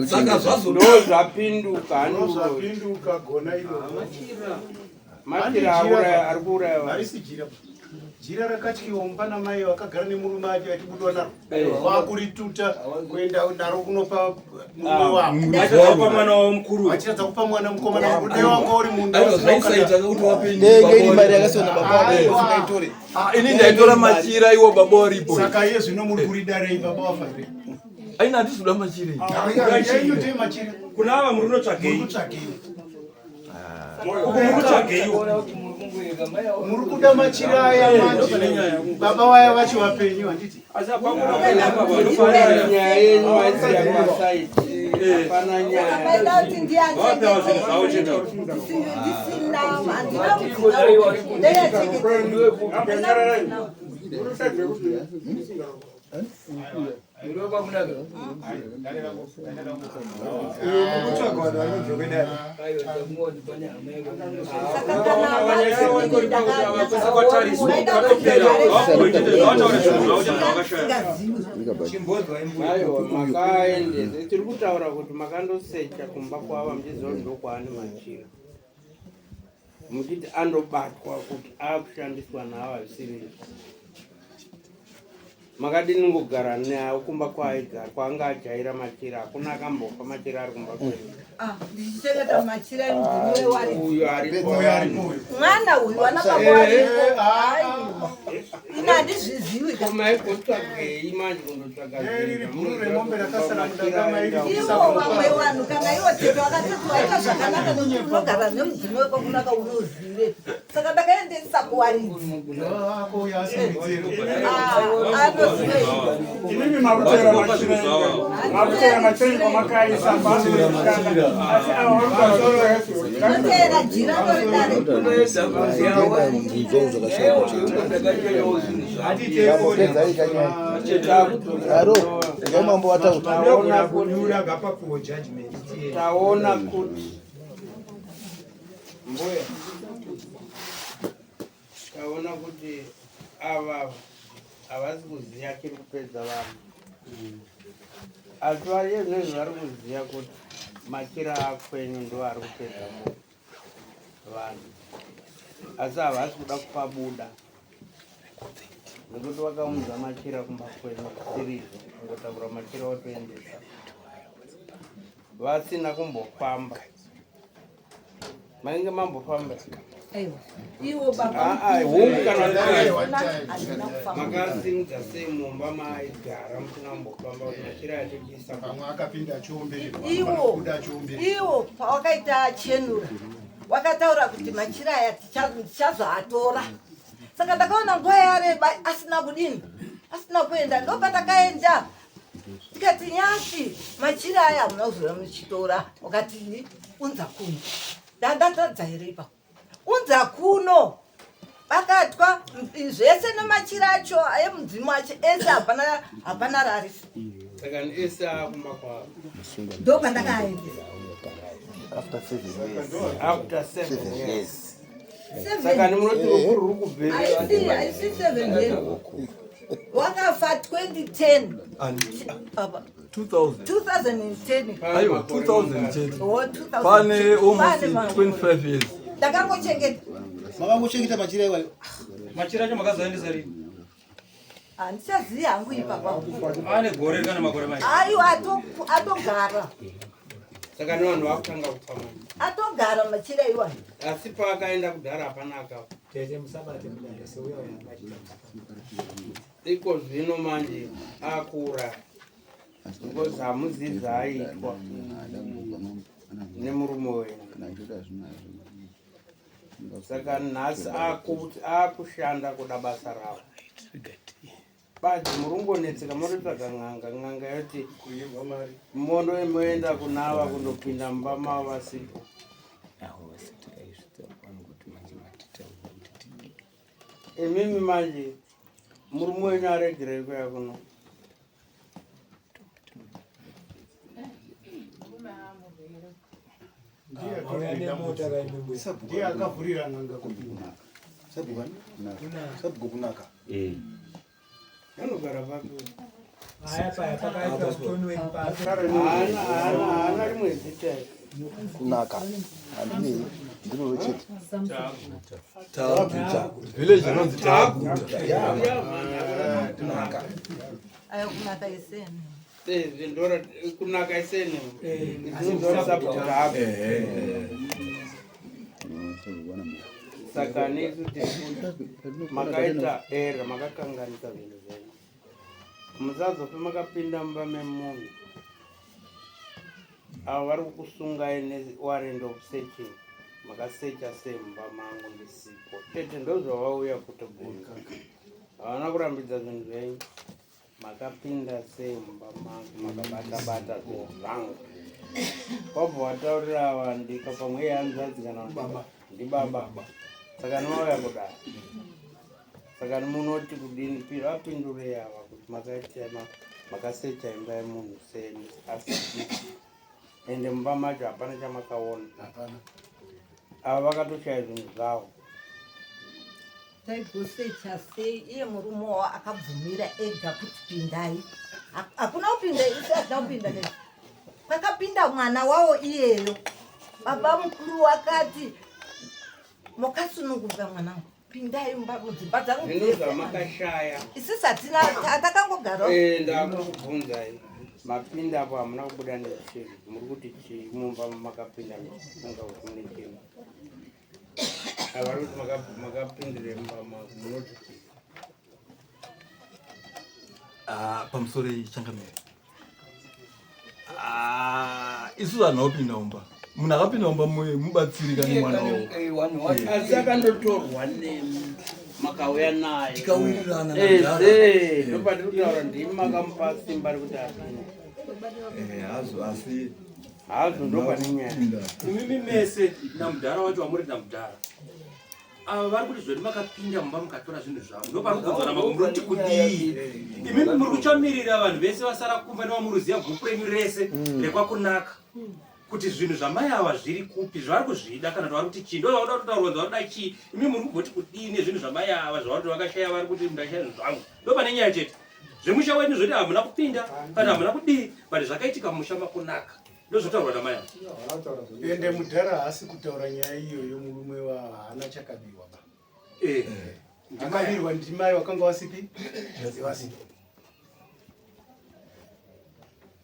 Speaker 9: Saka zvazo
Speaker 5: ndo zvapinduka
Speaker 7: Ndozvapinduka gona iro.
Speaker 5: Machira auraya ari kuuraya vanhu.
Speaker 7: Harisi jira. Jira rakatyiwa mumba namai vakagara nemurume acho achibudwa naro.
Speaker 5: Eh.
Speaker 7: Vakurituta kuenda naro kunopa murume wavo.
Speaker 13: Vachitadza kupa mwana wavo mukuru.
Speaker 7: Vachitadza kupa mwana mukomana wavo. Dai wanga uri munhu.
Speaker 9: Aiwa, zvaisaita kuti wape ini
Speaker 2: Denge
Speaker 9: baba
Speaker 2: iri mari
Speaker 9: waripo.
Speaker 2: yakasiwa nababa wako usingaitore.
Speaker 9: Ah, ini ndaitora machira iwo baba waripo.
Speaker 7: Saka iye zvino muri kuridarei baba wafa here?
Speaker 9: Aina handisi kuda machira iyi.
Speaker 7: Yenyu ndeye machira.
Speaker 13: Kuna ava muri kunotsvagei?
Speaker 7: Muri kutsvagei?
Speaker 13: Uku muri kutsvagei uku?
Speaker 7: Muri kuda machira aya manje. Baba vaya vacho vapenyu handiti?
Speaker 5: Nyaya yenyu maisiya pasaiti. Hapana nyaya.
Speaker 8: Maida kuti ndiachengete. Ndisina handina mudzina. Ndeyachengete.
Speaker 5: Aiwa makaendesa tiri kutaura kuti makandosecha kumba kwava muchiziva kuti ndokwaani machira muchiti andobatwa kuti akushandiswa nawo hazvisiri izvo makadini kugara nawo kumba kwaaigara kwaanga ajaira machira hakuna akambofa machira ari kumba kwenyu
Speaker 8: Ah, ndichichengeta machira emudzimu wewaridzi.
Speaker 5: uyu aripo
Speaker 7: Uyu aripo uyu.
Speaker 8: Mwana uyu ana baba waripo. Aiwa. Ini handizvizivi ka.
Speaker 5: maikotsvagei manje kundotsvaga
Speaker 7: Riri bhuru remombe rakasara mudanga mairi.
Speaker 8: Ivo vamwe vanhu kana ivo tete vakatoti waita zvakanaka nekuti unogara nemudzimu wekwakunaka unozive. Saka ndakaendesa kuwaridzi.
Speaker 7: Ako uyu asimudziro.
Speaker 8: Ah, anozive.
Speaker 12: Imimi makutera machira makutera machira kwamakaisa panoshanda asi ava vari kutaura
Speaker 8: Notera jira roridare.
Speaker 2: Aro, ndio mambo wataura.
Speaker 5: Taona kuti
Speaker 1: Kunyura ngapapuwe judgment tiende.
Speaker 5: taona kuti mbuya taona kuti ava havasi kuziva chiri kupedza vanhu asi variye zvinezvi vari kuziva kuti machira akwenyu ndo ari kupedza munhu vanhu asi havasi kuda kupabuda nekuti vakaunza machira kumba kwenyu zvisiri izvo kungotakura machira wotoendesa vasina kumbofamba mainge mambofamba
Speaker 8: Aiwa. Ivo baba.
Speaker 5: Ah, ah, hongu kana
Speaker 8: Handina kufamba.
Speaker 5: makasimudza sei mumba maaigara musina kumbofamba kuti machira achibisa
Speaker 7: Pamwe akapinda achiombererwa.
Speaker 8: Iwo.
Speaker 7: Kuda achiombererwa.
Speaker 8: Iwo pawakaita chenura wakataura kuti machira aya tichazoatora. Saka ndakaona nguva yareba asina kudini asina kuenda ndopatakaenda tikati nyasi machira aya hamuna kuzouya muchitora wakati unza kuno ndandatadza here ipapo unza kuno bakatwa zvese nemachira acho emudzimu acho ese hapana hapana rarisi
Speaker 5: saka ese akumba kwavo
Speaker 8: ndopandakaendesa
Speaker 11: After 7 years.
Speaker 5: after 7
Speaker 11: 7
Speaker 5: years
Speaker 11: years.
Speaker 5: saka nimunoti rufu ruri kubveri
Speaker 8: Haisi 7 years wakafa 2010 Apa,
Speaker 9: 2000.
Speaker 8: 2010
Speaker 9: Aiwa, 2000 chete.
Speaker 8: Oh, 2010.
Speaker 9: Pane almost
Speaker 8: Pane makore.
Speaker 9: 25 years.
Speaker 8: Ndakangochengeta
Speaker 2: Makangochengeta machira iwayo.
Speaker 13: Machira acho makazoendesa rini?
Speaker 8: handichazivi hangu ipapa
Speaker 13: Ane gore kana makore mai.
Speaker 8: aiwa atogara
Speaker 5: Saka nevanhu vakutanga kufa manje.
Speaker 8: Atogara machira iwayo.
Speaker 5: Asi paakaenda kudhara hapana akafa.
Speaker 1: Tete musabate mudare seuya uya angachita.
Speaker 5: Iko zvino manje akura. Because hamuzivi zvaaiitwa nemurume wenyu. Saka nhasi akushanda kuda basa ravo. Badzi murungonetseka muritsvaga n'anga n'anga yoti mondo moenda kunava kundopinda mumba mavo vasipo. Imimi manje murume wenyu aregerei kuya kuno.
Speaker 7: Ndiye akavhurira n'anga kupinda.
Speaker 2: Sabhuku kunaka.
Speaker 5: Eh. Anogara papi?
Speaker 1: Haya paya pakaitwa stone work
Speaker 5: Haana rimwe zita.
Speaker 2: Kunaka. Handinei. Ndiro chete.
Speaker 9: Taguta. Village inonzi Taguta.
Speaker 2: Kunaka.
Speaker 8: Ayo kunaka iseni.
Speaker 5: Zvindora kunaka iseni. Ndora sabhuku. Saka nesu makaita era makakanganisa zvinhu zvenyu. Musazofe makapinda mumba memunhu. Avo vari kukusungai newarrant of searching. Makasecha sei mumba mangu ndisipo. Tete ndozvavauya kutobvunza. Havana kurambidza zvinhu zvenyu. Makapinda sei mumba mangu makabata bata zvinhu zvangu. Wabva wataurira ava ndika pamwe ihanzvadzi kana baba ndibaba. Saka ndinouya kudai. Saka munoti kudini vapindurei ava kuti makaita makasecha imba yemunhu sei asi ende mumba macho hapana chamakaona. Ava vakatoshaya zvinhu zvavo.
Speaker 8: Taigosecha sei iye murume wavo akabvumira ega kuti pindai. Hakuna kupinda isu hatina kupinda nei. Pakapinda mwana wawo iyeyo. Baba mukuru wakati makasununguka mwanangu. Pindai mumba mudzimba dzangu.
Speaker 5: Zvino zvamakashaya.
Speaker 8: Isusu hatina takangogara.
Speaker 5: Eh ndakubvunzai. Mapinda apo hamuna kubuda nechinhu. Muri kuti chii mumba makapinda muchifunga kuti mune chinhu. Ava kuti makapindire mumba munoti chii?
Speaker 9: Ah, pamusoro changamire. Ah, isu vanhu vapinda mumba. Munhu akapinda mumba mubatsiri kane mwana wavo.
Speaker 5: Asi akandotorwa nemi makauya naye.
Speaker 9: Tikawirirana
Speaker 5: Eh,
Speaker 9: nadhara.
Speaker 5: eh, ndopatiri kutaura ndimi makamupa simba rekuti apinde.
Speaker 9: Eh, hazvo asi
Speaker 5: hazvo ndopane nyaya.
Speaker 13: Imimi mese namudhara wacho wamuri namudhara. Ava vari kuti zvoni makapinda mumba mukatora zvinhu zvavo. Ndopari kubvunzana mako muri kuti kudii? Imimi muri kuchamirira vanhu vese vasara kumba nevamuruziya gupu renyu rese rekwakunaka. Kuti zvinhu zvamai ava zviri kupi zvavari kuzvida kana kuti vari kuti chii ndozvakuda kutaurwa kuti vari kuda chii imi muri kumboti kudii nezvinhu zvamai ava zvavari kuti vakashaya vari kuti ndashaya zvinhu zvangu ndopane nyaya chete zvemusha wenyu zvoti hamuna kupinda kana hamuna kudii but zvakaitika mumusha makunaka ndozvotaurwa namai ava.
Speaker 7: Ende mudhara haasi kutaura nyaya iyoyo murume wa haana chakabiwa ba.
Speaker 13: Eh.
Speaker 7: Akabirwa ndimai wakanga wasipi? Wasipi.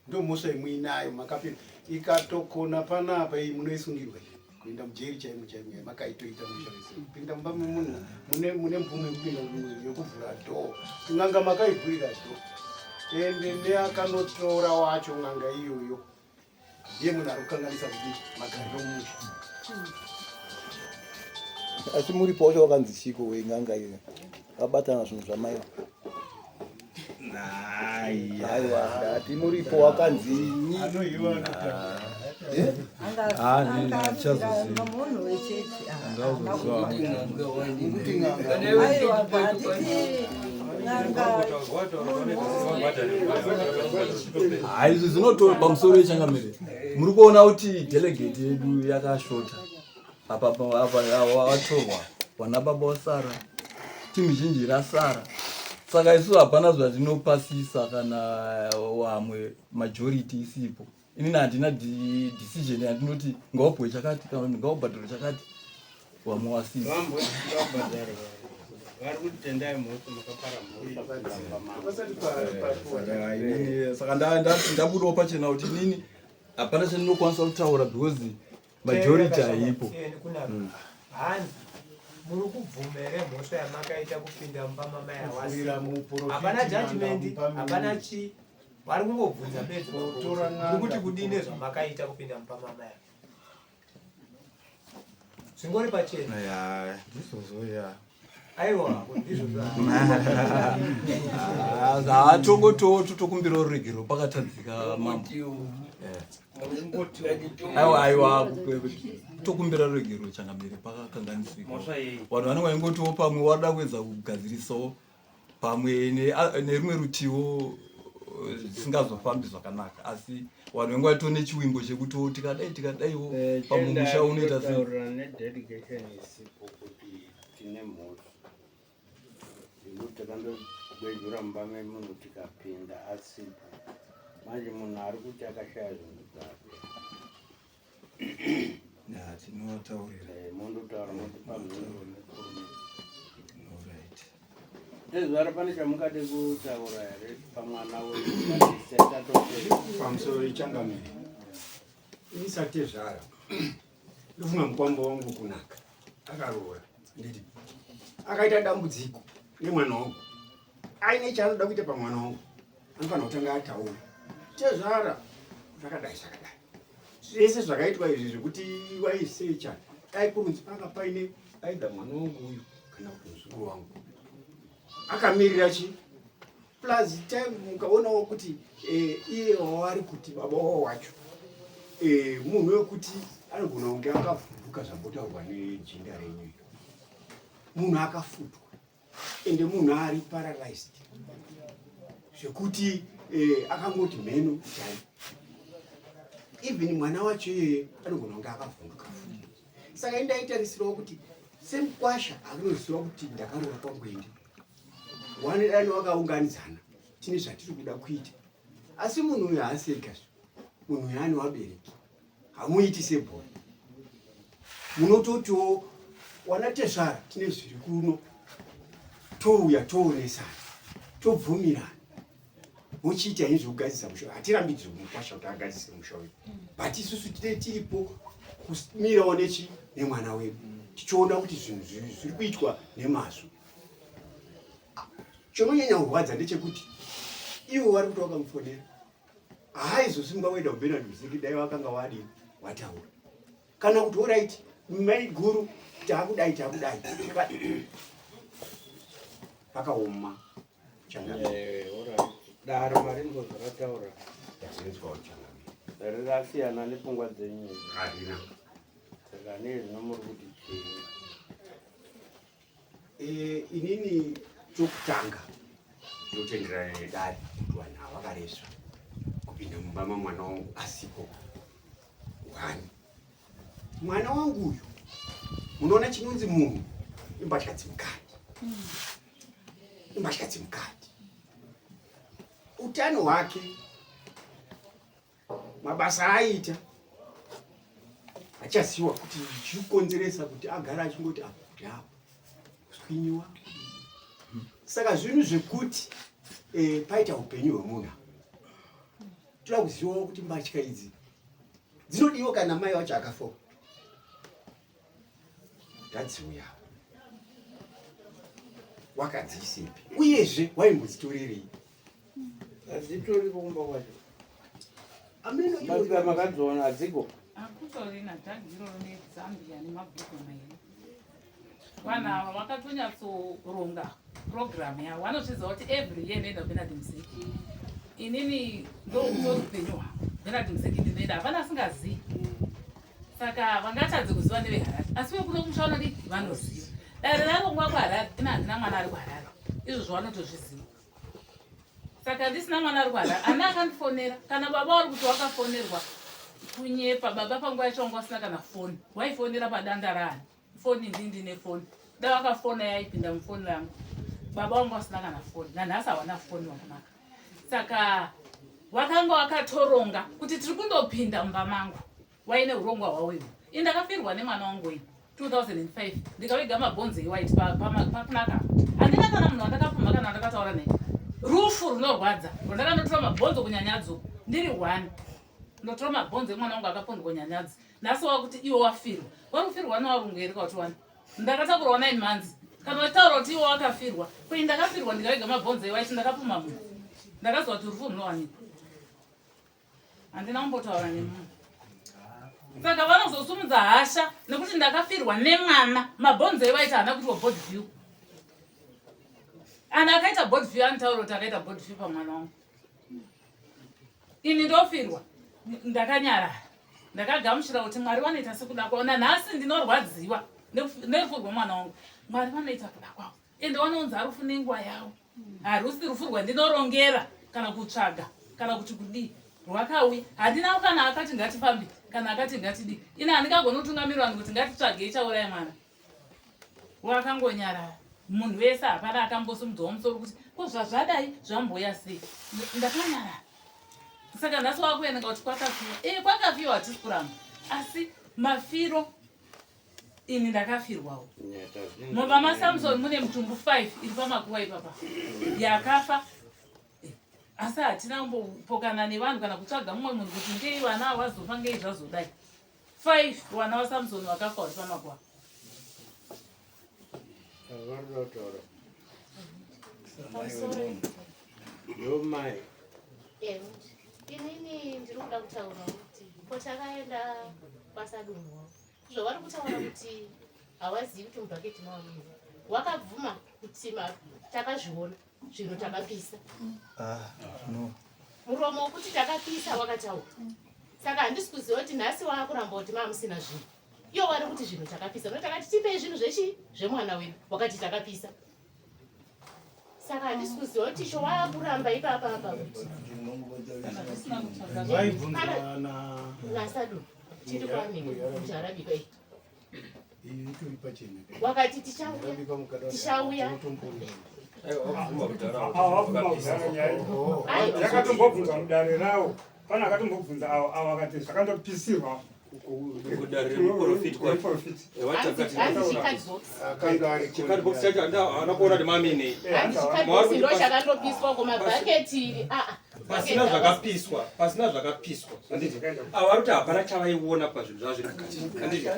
Speaker 7: Ndomhosva imuinayo makapinda ikatokona panapa iyi munoisungirwa iyi kuenda mujeri chaimo chaimo yamakaitoita musha wese kupinda mumba memunhu mune mune mvumo yekupinda yekuvhura dhoo n'anga makaivhurira dhoo ende neakanotora wacho n'anga iyoyo ndiye munhu ari kukanganisa kudii magariro mumusha.
Speaker 2: Asi muripo wacho wakanzi chiko wen'anga iyo vabatana zvinhu zvamai aiwa ndati muripo wakanzinyi
Speaker 8: munhu wechechi aiwa handiti n'anga
Speaker 9: Izvi zvinotora pamusoro yechangamire. Muri kuona kuti delegate yedu yakashota. Apa apa vatorwa vana baba vasara, timu zhinji rasara. Saka isu hapana zvatinopasisa kana vamwe majority isipo. Inini handina decision yandinoti ngaupuwe chakati kana kuti ngaubhadharwe chakati vamwe wasipo.
Speaker 5: Vari kuti tendai mhosva makapara mhosva kuramba mambo.
Speaker 9: Saka inini saka ndabudawo pachena kuti inini Hapana chandinokwanisa kutaura because majority haipo.
Speaker 1: Hanzi muri kubvuma here mhosva yamakaita kupinda mumba mamai awasi? Hapana judgment, hapana chii. Vari kungobvunza bedzi muri kuti kudii nezvamakaita kupinda mumba mamai ava. Zvingori pachena.
Speaker 11: Ya, ndizvozvo ya.
Speaker 1: Aiwa, ndizvozvo.
Speaker 9: Ah, tongotowo totokumbirawo ruregerero pakatadzika mambo. Aiwa, aiwa, tokumbira ruregerero changamire pakakanganisika. Vanhu vanenge vaingotiwo pamwe wada kuedza kugadzirisawo pamwe nerimwe rutiwo eh, zvisingazofambi zvakanaka asi vanhu vange vato nechiwimbo chekuti oh, tikadai tikadaiwo
Speaker 5: eh,
Speaker 9: pamwe musha unoita
Speaker 5: sei nedelegation isipo kuti tine mhosva nekuti takandogwejura mumba memunhu tikapinda asipo manje munhu ari kuti akashaya zvinhu zvake
Speaker 9: Ya, tinotaurira.
Speaker 5: Eh, mondotaura motipa mhinduro nekurumidza. Tezvara pane chamungade kutaura here pamwana wenyu tatopedza.
Speaker 12: Pamusoro ichangamire. Ini satezvara. Ndofunga mukwambo wangu kunaka. Akaroora. Nditi. Akaita dambudziko nemwana wangu. Aine chaanoda kuita pamwana wangu. Anofanira kutanga ataura. Tezvara zvakadai zvakadai. Zvese zvakaitwa izvi zvekuti waisecha dai kurunzi panga paine aida mwana wangu uyu kana kuti muzukuru wangu akamirira chi plus time mukaonawo kuti eh, iye waari kuti baba wavo wacho eh, munhu wekuti anogona kunge akavhunduka zvambotaurwa nejinda renyu iro munhu akafutwa ende munhu ari paralyzed zvekuti eh, akangoti mheno chai even mwana wacho iyeye anogona kunge akavhunduka futi saka indaitarisirawo kuti semukwasha anoziva kuti ndakarora kwangwende one dani wakaunganidzana tine zvatiri kuda kuita asi munhu uyu haasi ega munhu uyu ane wabereki hamuiti sebhora munototiwo wana tezvara tine zviri kuno touya toonesana tobvumirana mochiita ini zvekugadzisa musha hatirambidzwe mukwasha kuti agadzise musha uyu but isusu tine tiripo kumirawo nechi nemwana wedu tichiona kuti zvinhu zviri kuitwa nemazvo chinonyanya kurwadza ndechekuti ivo vari kuti wakamufonera haaizosimuka kuenda kubenard musiki dai wakanga wadii wataura kana kuti orit mai guru taakudai taakudai pakaoma
Speaker 5: eh, dare maringo zvarataura
Speaker 12: tazinzwawo
Speaker 5: changamire rakasiyana nepfungwa dzenyu
Speaker 12: harina
Speaker 5: saka nei zvino muri kuti chii
Speaker 12: Eh, inini chokutanga ndinotenderana nedare kuti vanhu ava vakaresva kupinda mumba mamwana wangu asipo one mwana wangu uyu munoona chinonzi munhu imbatya dzemukati imbatya dzemukati utano hwake mabasa aaita achaziwa kuti chikukonzeresa kuti agara achingoti apo kuti apo kuswinyiwa saka zvinhu zvekuti eh, paita upenyu hwemunhu toda kuzivawo kuti mbatya idzi dzinodiwa kana mai wacho akafa ndadziuya wakadziisepi uyezve waimbodzitorerei
Speaker 5: Hadzitoriko kumba kwacho. Ameno makadziona hadziko.
Speaker 3: Hakutorina dhagi iroro neZambia nemabhuku mairi. Vanhu ava vakatonyatsoronga program yavo. Vanozviziva kuti every year ndoenda kuBernard Mzeki. Inini ndokutori upenyu hwangu. Bernard Mzeki ndinoenda hapana asingazivi. Saka vangatadze kuziva neveHarare. Asi vekuno kumusha vanodii? Vanoziva. Dare rarongwa kuHarare, ini handina mwana ari kuHarare. Izvozvo vanotozviziva. Saka ndisina mwana ari kuHarare ana akandifonera kana baba wari kuti wakafonerwa kunyepa baba panguva yacho wanga wasina kana foni waifonera padanda raani foni ndii ndine foni da vakafona yaipinda mufoni rangu baba wanga wasina kana foni nanhasi hawana foni wakunaka saka wakanga wakatoronga kuti tiri kundopinda mumba mangu waine urongwa hwawo iwe ini ndakafirwa nemwana wangu ini 2005 ndikaviga mabhonzo ewhite pakunaka handina kana munhu wandakapumha kana wandakataura naye rufu runorwadza rwandakanotora mabhonzo kunyanya dzuku ndiri one Ndotora mabhonzo emwana wangu akapondwa nyanyadzi. Nhasi wakuti iwe wafirwa. Wari kufirwa nevarungu here kauti wani? Ndakatakurwa 9 months. Kana vachitaura kuti iwe wakafirwa. Koi ndakafirwa ndikaviga mabhonzo ewaiti ndakapuma munhu. Ndakaziva kuti rufu runowanikwa. Handina kumbotaura nemunhu. Saka vanozosumudza hasha nekuti ndakafirwa nemwana. Mabhonzo ewaiti haana kuitwa body view. Ana akaita body view anotaura kuti akaita body view pamwana wangu. Ini ndofirwa ndakanyarara. Ndakagamuchira kuti Mwari vanoita sekuda kwavo. Nanhasi ndinorwadziwa nerufu rwemwana wangu. Mwari vanoita kuda kwavo. Ende vanounza rufu nenguva yavo. Harusi rufu rwandinorongera kana kutsvaga kana kuti kudii. Rwakauya. Handina kana akati ngatifambe kana akati ngatidii. Ini handingagoni kutungamirira vanhu kuti ngatitsvagei chauraya mwana. Wakangonyarara. Munhu wese hapana akambosumudzawo musoro kuti ko zvazvadai zvamboya sei. Ndakanyarara. Saka nhasi wakueneka kuti kwakafiwa. Eh kwakafiwa hatisi kuramba. Asi mafiro ini ndakafirwawo. Mumba maSamson mune mutumbu 5 iri pamakuva ipapa. Yakafa. Asi hatina kumbopokana nevanhu kana kutsvaga mumwe munhu kuti ngei vana ava vazofa ngei zvazodai. 5 vana vaSamson vakafa vari pamakuva.
Speaker 5: Varikuda kutaura. Yo mai.
Speaker 14: Inini ndiri kuda kutaura kuti ko takaenda kwaSadunhu zvavari kutaura kuti hawazivi kuti mubhaketi mawamii wakabvuma kuti takazviona zvinhu takapisa
Speaker 9: ah, no.
Speaker 14: Muromo wekuti takapisa wakataura saka handisi kuziva kuti nhasi waakuramba kuti maamusina zvinhu iyo wari kuti zvinhu takapisa no takati tipei zvinhu zvechi zvemwana wedu wakati takapisa saka handisi kuziva kuti icho waakuramba ipapa apa kuti nasadu tiri kwamikujarabika iyi wakati tichauya tichauya
Speaker 12: yakatombobvunzwa mudare rawo pane akatombobvunza awo awo akati zvakandopisirwa
Speaker 13: Pasina zvakapiswa, pasina zvakapiswa. Handiti? Ava vari kuti hapana chavaiona pazvinhu zvavo zviri mukati. Handiti?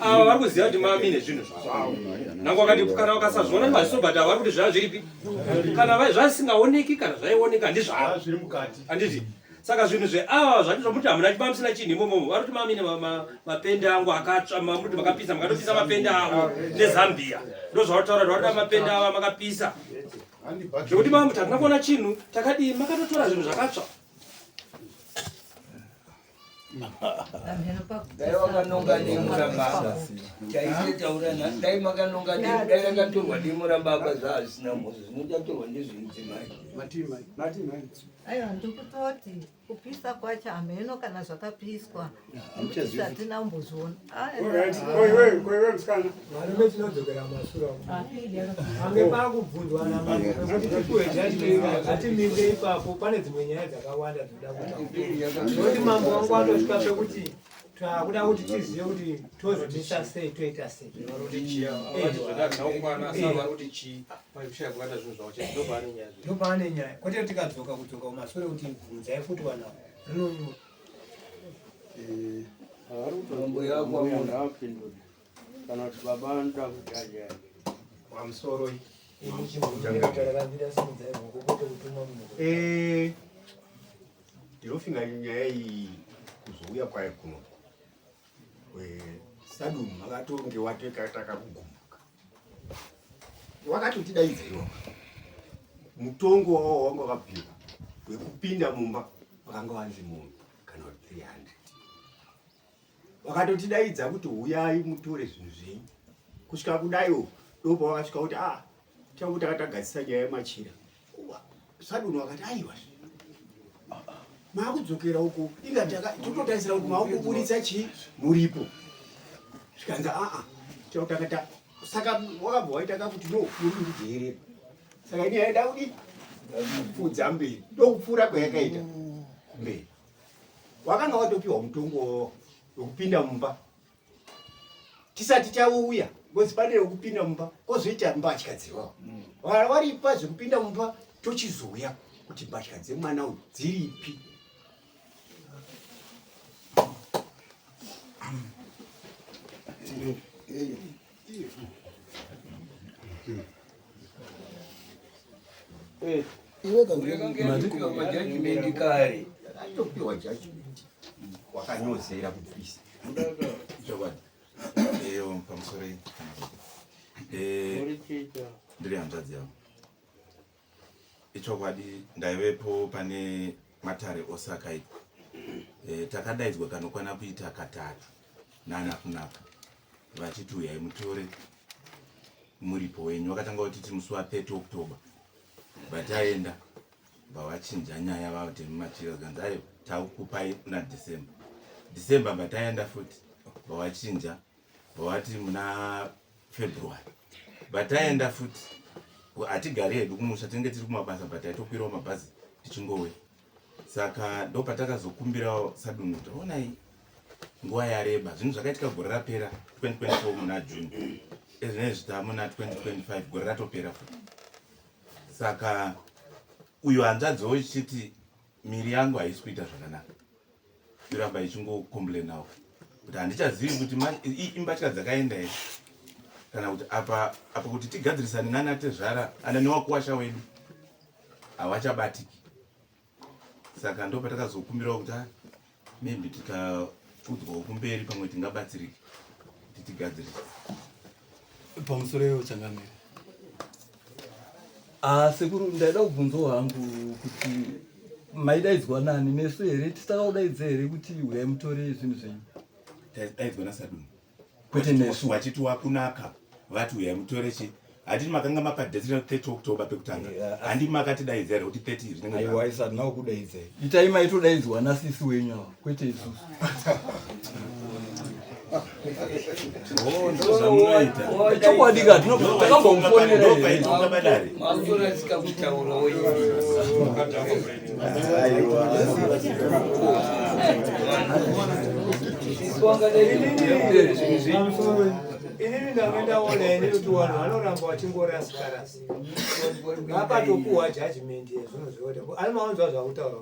Speaker 13: Ava vari kuziva kuti mamine zvinhu zvavo. Nangu wakati kana vakasazviona nemaziso but ava vari kuti zvava zviripi? Kana zvasingaoneki kana zvaioneka handizvavo.
Speaker 7: Zviri mukati.
Speaker 13: Handiti? Saka zvinhu zveava zvati zvomuti hamuna chimamusina chinhu imomo vari kuti mamine mapende angu akatsva mamuti makapisa makatopisa mapende avo nezambia ndozvautaura kuti vari mapende avo makapisa zvekuti mamuti hatina kuona chinhu takadii makatotora zvinhu zvakatsva
Speaker 4: Dai wakanonga demo rababa taitotaura dai makanonga demo dai rakatorwa demo rababa zvaazvisina mhosva zvinotatorwa ndezvemudzimai
Speaker 8: Aiwa ndikutoti kupisa kwacho hameno kana zvakapiswa nekuti hatina kumbozviona.
Speaker 12: Koiwe musikana.
Speaker 1: Varume tinodzokera masura. Ange pakubvunzwa namambo pekuti tipuwe judgment ngatimire ipapo pane dzimwe nyaya dzakawanda dzinoda kutaura. Nekuti mambo wangu atosvika pekuti takuda kuti tizive kuti tozvimisa sei toita sei. Ndopaane nyaya kwete tikadzoka kudzoka kumasure kuti bvunzai futi vanhu ava rinonyura.
Speaker 4: Mambo yako
Speaker 5: munhu apindure kana kuti baba vanoda kujaja
Speaker 7: pamusoro eh, ndinofinga nyaya iyi kuzouya kwayo kuno eh, sadunhu makatonge watekataka kugumbuka wakatotidaidza iwo mutongo wawo wanga wakapiwa wekupinda mumba wakanga wanzi munhu kana kuti 300 wakatotidaidza kuti huyai mutore zvinhu zvenyu kusvika kudaiwo ndopa wakasvika kuti ah changu takatagadzisa nyaya yemachira sadunhu wakati aiwa makudzokera uko inga tototarisira kuti makuburitsa chii muripo zvikanzi aa takata saka wakabva waita kakuti no muri kundijeerera saka ini yaida kudi kupfuudza mberi ndokupfuura kwayakaita kumberi wakanga watopiwa mutongo wekupinda mumba tisati tauya ngozi pane wekupinda mumba kozoita mbatya dzewawo mm. waripa zvekupinda mumba tochizouya kuti mbatya dzemwana uyu dziripi
Speaker 4: Majudgment kare
Speaker 15: atopiwa judgment wakanyozera kubvisa
Speaker 11: chokwadi eyo pamusoro eh, ndiri hanzvadzi yavo ichokwadi ndaivepo pane matare ose akaitwa e, takadaidzwa kanokwana kuita katatu nana kunaka vachiti uyai mutore muripo wenyu vakatanga kutiti musi wa 30 October vataenda vavachinja nyaya vavati mumachira zvikanzi ayo takukupai muna December December vataenda futi vavachinja vavati muna February vataenda futi hatigari hedu kumusha tinenge tiri kumabasa but taitokwirawo mabhazi tichingouya saka ndopatakazokumbirawo sadunhu kuti onai nguva yareba zvinhu zvakaitika gore rapera 2024 muna june ezvinezvi tamuna 2025 gore ratopera futi saka uyo hanzvadziwo ichiti miri yangu haisi kuita zvakanaka yoramba ichingocomplainawo kuti handichazivi kuti imbatya dzakaenda here kana kuti apa apa kuti tigadzirisane nana tezvara ana newakuwasha wedu hawachabatiki saka ndo patakazokumbirawo kuti ah, maybe tikaudzwawo kumberi pamwe tingabatsirike kuti tigadzirise
Speaker 9: pamusoro iwo changamire ah sekuru ndaida kubvunzawo hangu kuti maidaidzwa nani nesu here tisakakudaidza here kuti huyai mutore zvinhu zvenyu
Speaker 11: taidaidzwa nasadunhu
Speaker 9: kwete nesu
Speaker 11: vachiti wakunaka vati huyai mutore chi hatiti makanga mapa date ra 30 October pekutanga handi makatidaidza here kuti 30 zvinenge
Speaker 9: aiwa isa handina kukudaidzai itai maitodaidzwa nasisi wenyu ava kwete isusu
Speaker 11: Oh,
Speaker 9: chokwadi ka takambomufonera
Speaker 4: Makurasika kutaurawo
Speaker 1: Inini ndanga ndaona ini kuti vanhu vanoramba vachingorasika rasika vapatopuhwa judgment yezvinhu zvekuti ani maonzwa zvakutaura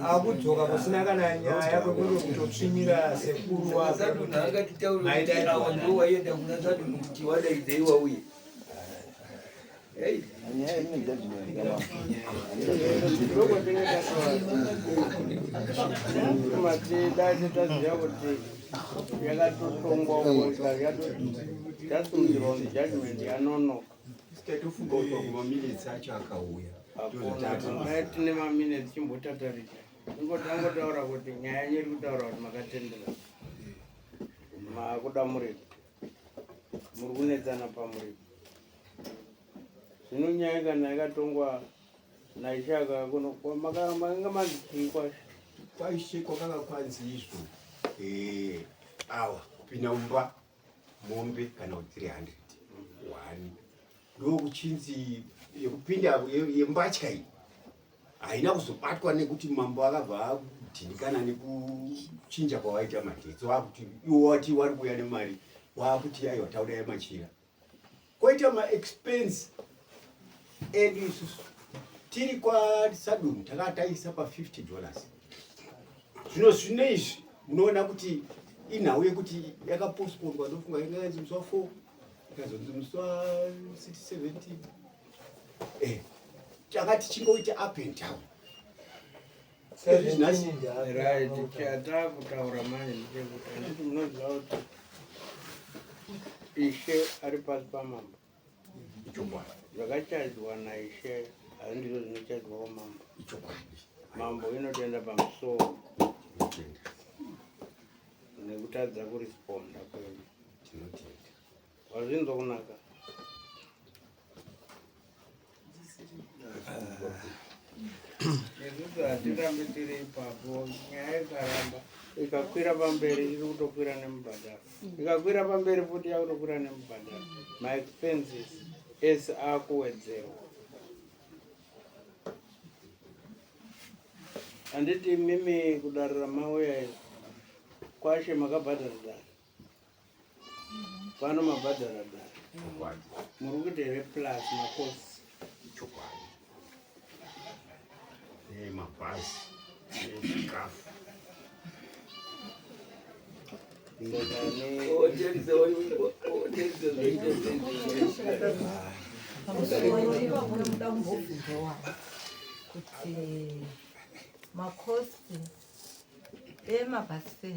Speaker 1: akudzoka kusina kana nyaya kwekuti kutotsvinyira sekuru wake
Speaker 4: Sadunhu akatitaura kuti awa ndo waienda kuna Sadunhu kuti wadaidzei wauye.
Speaker 5: Mati taziva kuti yakatotongwa yasimudzirwa kuti judgment yanonoka.
Speaker 15: Taitofunga kuti maminitsi acho akauya.
Speaker 5: Dai tine maminitsi chimbotatarika. Ingotangotaura kuti nyaya yenyu iri kutaura kuti makatendera. Makuda muripo. Muri kunetsana pamuripo. Zvino nyaya kana yakatongwa naishe akakono makanga manzi chii kwashe?
Speaker 15: Kwaishe kwakanga kwanzi izvo eh, awa kupinda mumba mombe kana kuti 300 one ndokuchinzi yekupinda yembatya iyi haina kuzobatwa nekuti mambo akabva adhinikana nekuchinja kwawaita madhetsi wakuti iwo wati wari kuuya nemari wakuti aiwa tauda yemachira koita maexpense edu isusu tiri kwasadunhu takaa taisa pa 50 dollars zvino zvino izvi munoona kuti inhau yekuti yakapostpondwa ndofunga inga yanzi musi wa 4 ikazonzi musi wa 17 eh tanga tichingoita up and down
Speaker 5: Right, chatakutaura manje ndechekuti handiti munoziva kuti ishe ari pasi pamambo. Zvakachajwa naishe handizvo zvinochajwa kwamambo. Mambo inotoenda pamusoro nekutadza kuresponda kwenyu. Wazvinzwa kunaka? Isusu hatirambi tiri ipapo, nyaya ikaramba ikakwira pamberi iri kutokwira nemubhadharo, ikakwira pamberi futi yakutokwira nemubhadharo, maexpenses ese akuwedzerwa. Handiti imimi kudare ramauya iri kwashe makabhadhara dare pano mabhadhara dare muri kuita here plus makosi
Speaker 15: chokwadi nemabhazi nezvikafu.
Speaker 8: Pamusoro ipapo ndoda kumbobvunzawo kuti makosti emabhasi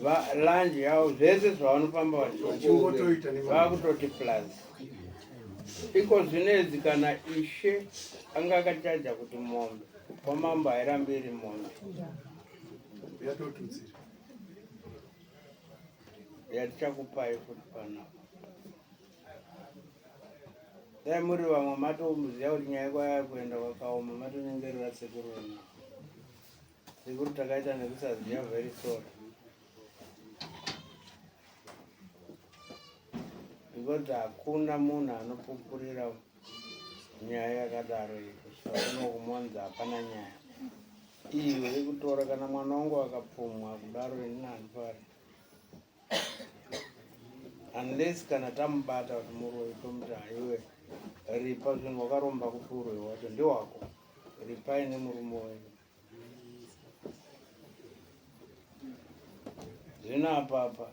Speaker 8: fare
Speaker 5: lunch yavo zvese zvavanofamba vachingotoita vakutoti plus iko zvinedzi kana ishe anga akachaja kuti mombe kwamambo hairambi iri mombe yatichakupai futi panapa dai muri vamwe matomuziva kuti nyaya kwaya kuenda kwakaoma matonyengerera sekuru venyu sekuru takaita nekusaziva very sorry because hakuna munhu anopupurira nyaya yakadaro iyi kusvika kuno kumonzi hapana nyaya iyo yekutora kana mwana wangu akapfumwa kudaro inini handifari unless kana tamubata kuti muroyi tomuti haiwe ripa zvinhu wakaromba kupi uroyi wacho ndewako ripai nemurume wenyu zvino apapa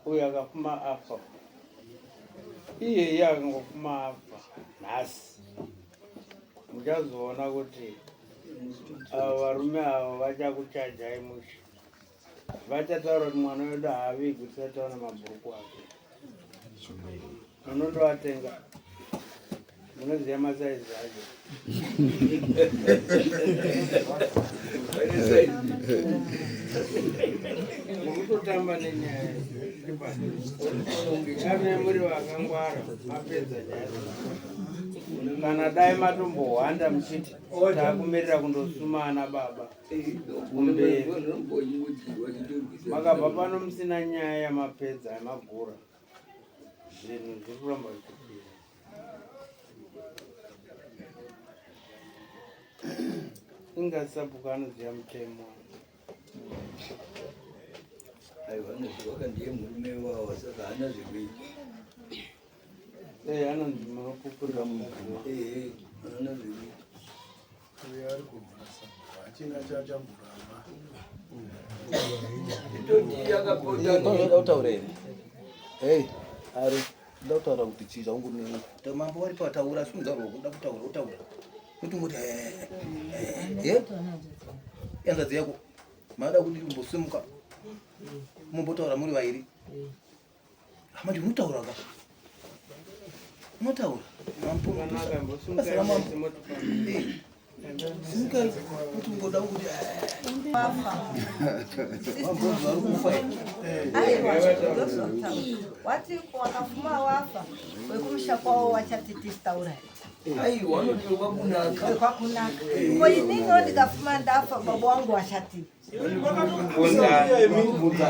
Speaker 5: uyo akafuma afa iyeye akangofuma afa nhasi muchazoona kuti ava varume ava vachakuchajai mushe vachataura kuti mwana wedu haavigwi tisati taona mabhuruku ake munondoatenga munoziva masaizi acho mukutotamba nenyaya ave muri vakangwara mapedza nyaya kana dai matombohwanda muchiti takumirira kundosuma ana baba kumberi makabva pano musina nyaya yamapedza yamagura zvinhu zviri kuramba zvichikwira inga sabhuku anoziva mutemo
Speaker 4: aiwa anoziva ndiye murume wawo saka haana zvekuita
Speaker 5: Eh, anonzi munopupurira mukadzi
Speaker 4: eh, haana zvekuita
Speaker 16: Uyo ari kurwara hachina chachamburamba.
Speaker 2: Ndoda kutaura here? Hey, ari ndoda kutaura kuti chii chaungu ne mambo wari pataura simudza ruoko ndoda kutaura utaura. Kuti ngoti eh eh yanzadzi yako mada kuti umbosimuka mumbotaura muri vairi. Manje unotaura ka? Unotaura. Basa ramambo. Simukai kuti ungoda kuti mambo vari kufa.
Speaker 8: Aiwa, ndozvataura. Wati wakafuma wafa wekumusha kwavo wachati tisitaura.
Speaker 4: Aiwa, anoti wekwakunaka.
Speaker 8: Wekwakunaka. Ko ininiwo ndikafuma ndafa baba wangu wachati.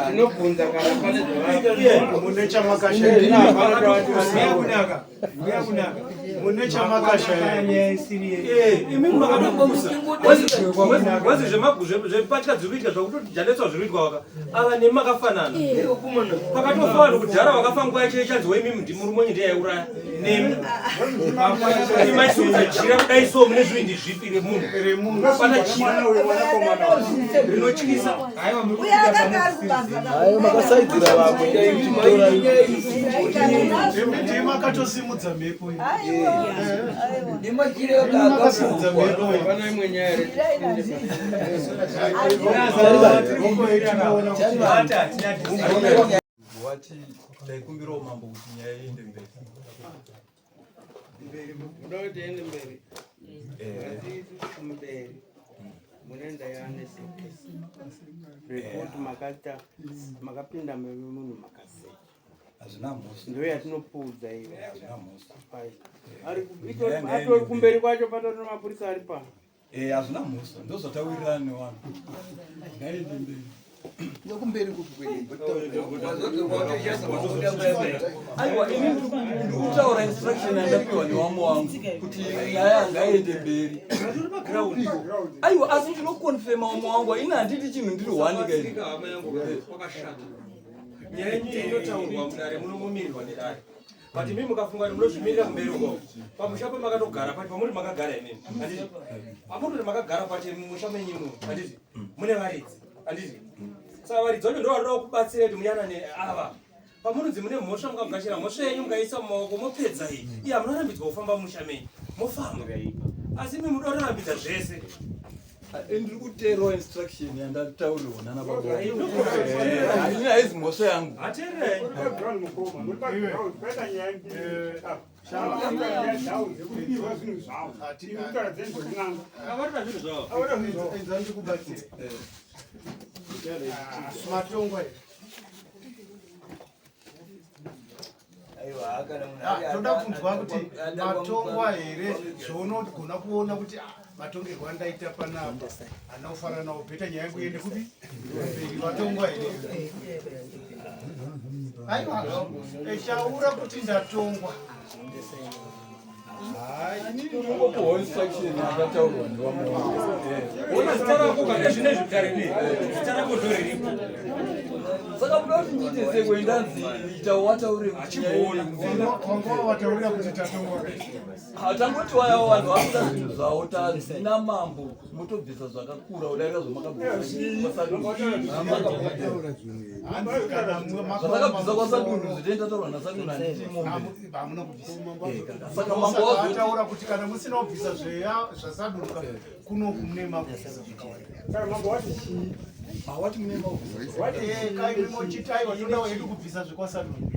Speaker 5: Tinobvunza kana pane
Speaker 7: mune chamakashaya mune chamakashaya
Speaker 13: wazi zvepatya dziri kuitika zvakutoti janetswa zviri kuitwa waka ava nemi makafanana pakatofa vanhu kudhara vakafa nguva yacho ichanzi weimimi ndimurume wenyu ndiye aiuraya nemi maisumudza jira kudai so mune zvivindi zvipi remunhu pana jira rinotyisa
Speaker 2: ayo makasaidzira vamwe
Speaker 7: ndima akatosimudza mhepo
Speaker 4: ndimachira
Speaker 7: mhepo
Speaker 9: Wati ndaikumbirawo mambo kuti nyaya iende mberi.
Speaker 5: Muda kuti iende mberi? Asi isusu kumberi munoenda yaneseke rekuti makaita makapinda memi munhu makasecha
Speaker 9: Hazvina mhosva.
Speaker 5: ndo yatinopfuudza iyo
Speaker 9: Hazvina mhosva.
Speaker 5: Atori kumberi kwacho patori nemapurisa ari pano.
Speaker 9: Eh, hazvina mhosva ndozvatawirirana nevanhu ngaiende mberi
Speaker 2: nekumberi kupi
Speaker 9: aiwa ini ndikutaura instruction yandapiwa newamwe wangu kuti nyaya ngaiende mberi aiwa asi ndinokonfema wamwe wangu ini handiti chinhu ndiri one kaini
Speaker 13: nyaya nyaya inotaurwa mudare munomumirirwa nedare. But imi mukafunga kuti munozvimirira kumberi uko. Pamusha pamakatogara pacho pamuri makagara imimi. Handiti? Pamuri makagara pacho mumusha menyu imomo. Handiti? Mune varidzi. Handiti? Saka varidzi vacho ndovanoda kubatsira kuti muyanane ava. Pamunonzi mune mhosva mukagashira mhosva yenyu mukaisa mumaoko mopedza iyi. Iye hamunorambidzwa kufamba mumusha menyu. Mofamba. Asi imi munoda kurambidza zvese.
Speaker 9: Ndiri kuteerwa instruction yandataurirwa nana baba. Ini haizi mhosva yangu.
Speaker 7: Matongwa Ah, toda kunzwa kuti matongwa here zvaunogona kuona kuti ah, matongerwo andaita panapa hana kufara nawo bheta nyaya yangu iende kupi mberi matongwa here aiwa taura kuti ndatongwa
Speaker 9: Ndinongopuhwa instruction yakataurwa nevamwe.
Speaker 13: Ona zita rako kana zvine zvitare nei? Zita rako ndoriripo.
Speaker 9: Saka muda kuti ndiite sei kuendanzi ita wataure
Speaker 13: Achiona.
Speaker 7: Wanga wataurira kuti tatongwa.
Speaker 9: Tangoti wayawo vanhu vakuda zvinhu zvavo tazina mambo motobvisa zvakakura kudarika zvamakabvisa zvatakabvisa kwasadunhu zvitoenda taurwa nasadunhu handiti mombe
Speaker 7: Hamuna kubvisa.
Speaker 9: Saka mambo wazoti-
Speaker 7: Ataura kuti kana musina kubvisa zveya zvasaduka kuno mune mabvisa zvakawanda.
Speaker 12: Saka mambo wati chii?
Speaker 9: Awati mune mabvisa.
Speaker 7: Wati eh kai mochiti aiwa toda hedu kubvisa zvekwasadunhu.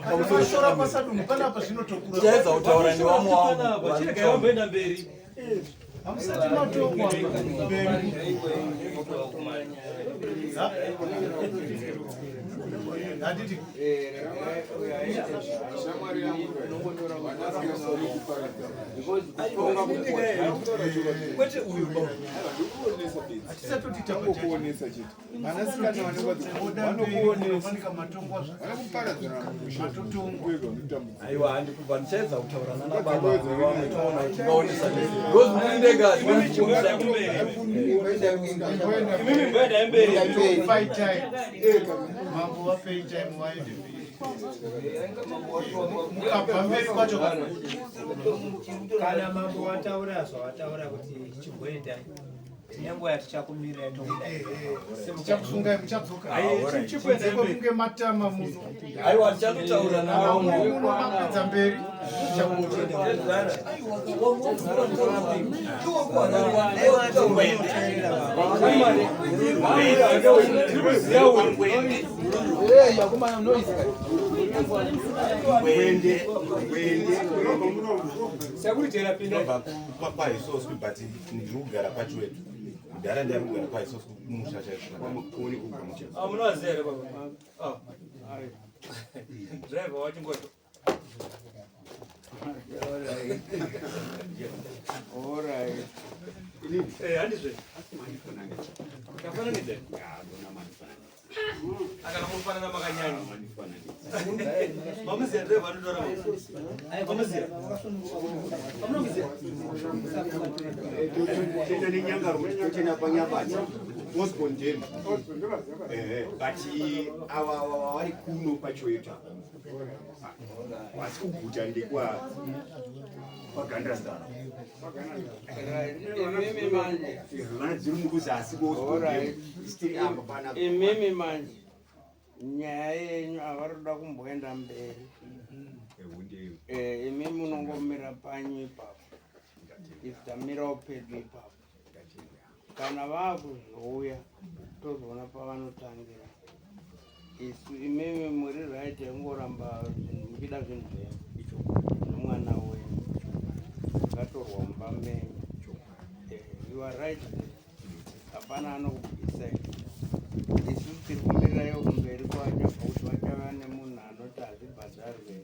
Speaker 7: Kana mashora kwasadunhu panapa zvinotokura.
Speaker 9: Tichaedza kutaura nevamwe wangu.
Speaker 13: Chiregai vamboenda mberi.
Speaker 7: Hamusati matongwa mberi. Handiti
Speaker 9: kwete uyu
Speaker 7: hatisatoti
Speaker 16: takuonesa chete vanasikana
Speaker 7: vanokuonesa matongwa
Speaker 9: Aiwa handikubva ndichaedza kutaura nana baba nevamwe toona kuti tingaonesa nei. Because muri ndega
Speaker 13: Imimi mboendai mberi.
Speaker 7: Mambo vapei time vaende mberi. Mukabva mberi kwacho
Speaker 1: kana mambo wataura zvawataura kuti chimboendai tine nguva yatichakumirira tokudai
Speaker 7: tichakusungai muchadzoka
Speaker 1: Ayi,
Speaker 7: kunze kwekunge matama muno
Speaker 9: Aiwa tichatotaura
Speaker 7: Kana muri muno mapedza mberi
Speaker 11: Kwaisoswi but ndiri kugara pachiwetu kudhara ndari kugara kwaisoswi kumusha chaiko
Speaker 13: Ah, munovaziva here baba? Ah. Driver wachingoto.
Speaker 5: Alright.
Speaker 13: Eh, handizve. Tafananidza. Akana mufanana makanyanya. Mamuziya driver anotora mamuziya. Mamuziya.
Speaker 15: Toita nenyanga road tochena panyabata Osborne Dam. Eh, but ava ava vari kuno pachoeta vasi kuguta ndekwa kwagandastara
Speaker 5: Imimi manje.
Speaker 15: vana dziri mukuzasi
Speaker 5: Alright.
Speaker 15: still apa pana
Speaker 5: Imimi manje. Nyaya yenyu avari kuda kumboenda mberi. Eh, imi munongomira panyu ipapo. Isu tamirawo pedu ipapo. Kana vaakuzouya tozoona pavanotangira. Isu imimi muri right yekungoramba zvinhu muchida zvinhu zvenyu nemwana wenyu zvakatorwa mumba menyu. Eh, you are right there. Hapana anokubvisai. Isu tiri kumirirayo kumberi kwavachabva kuti vachava nemunhu anoti hazvibhadharwe.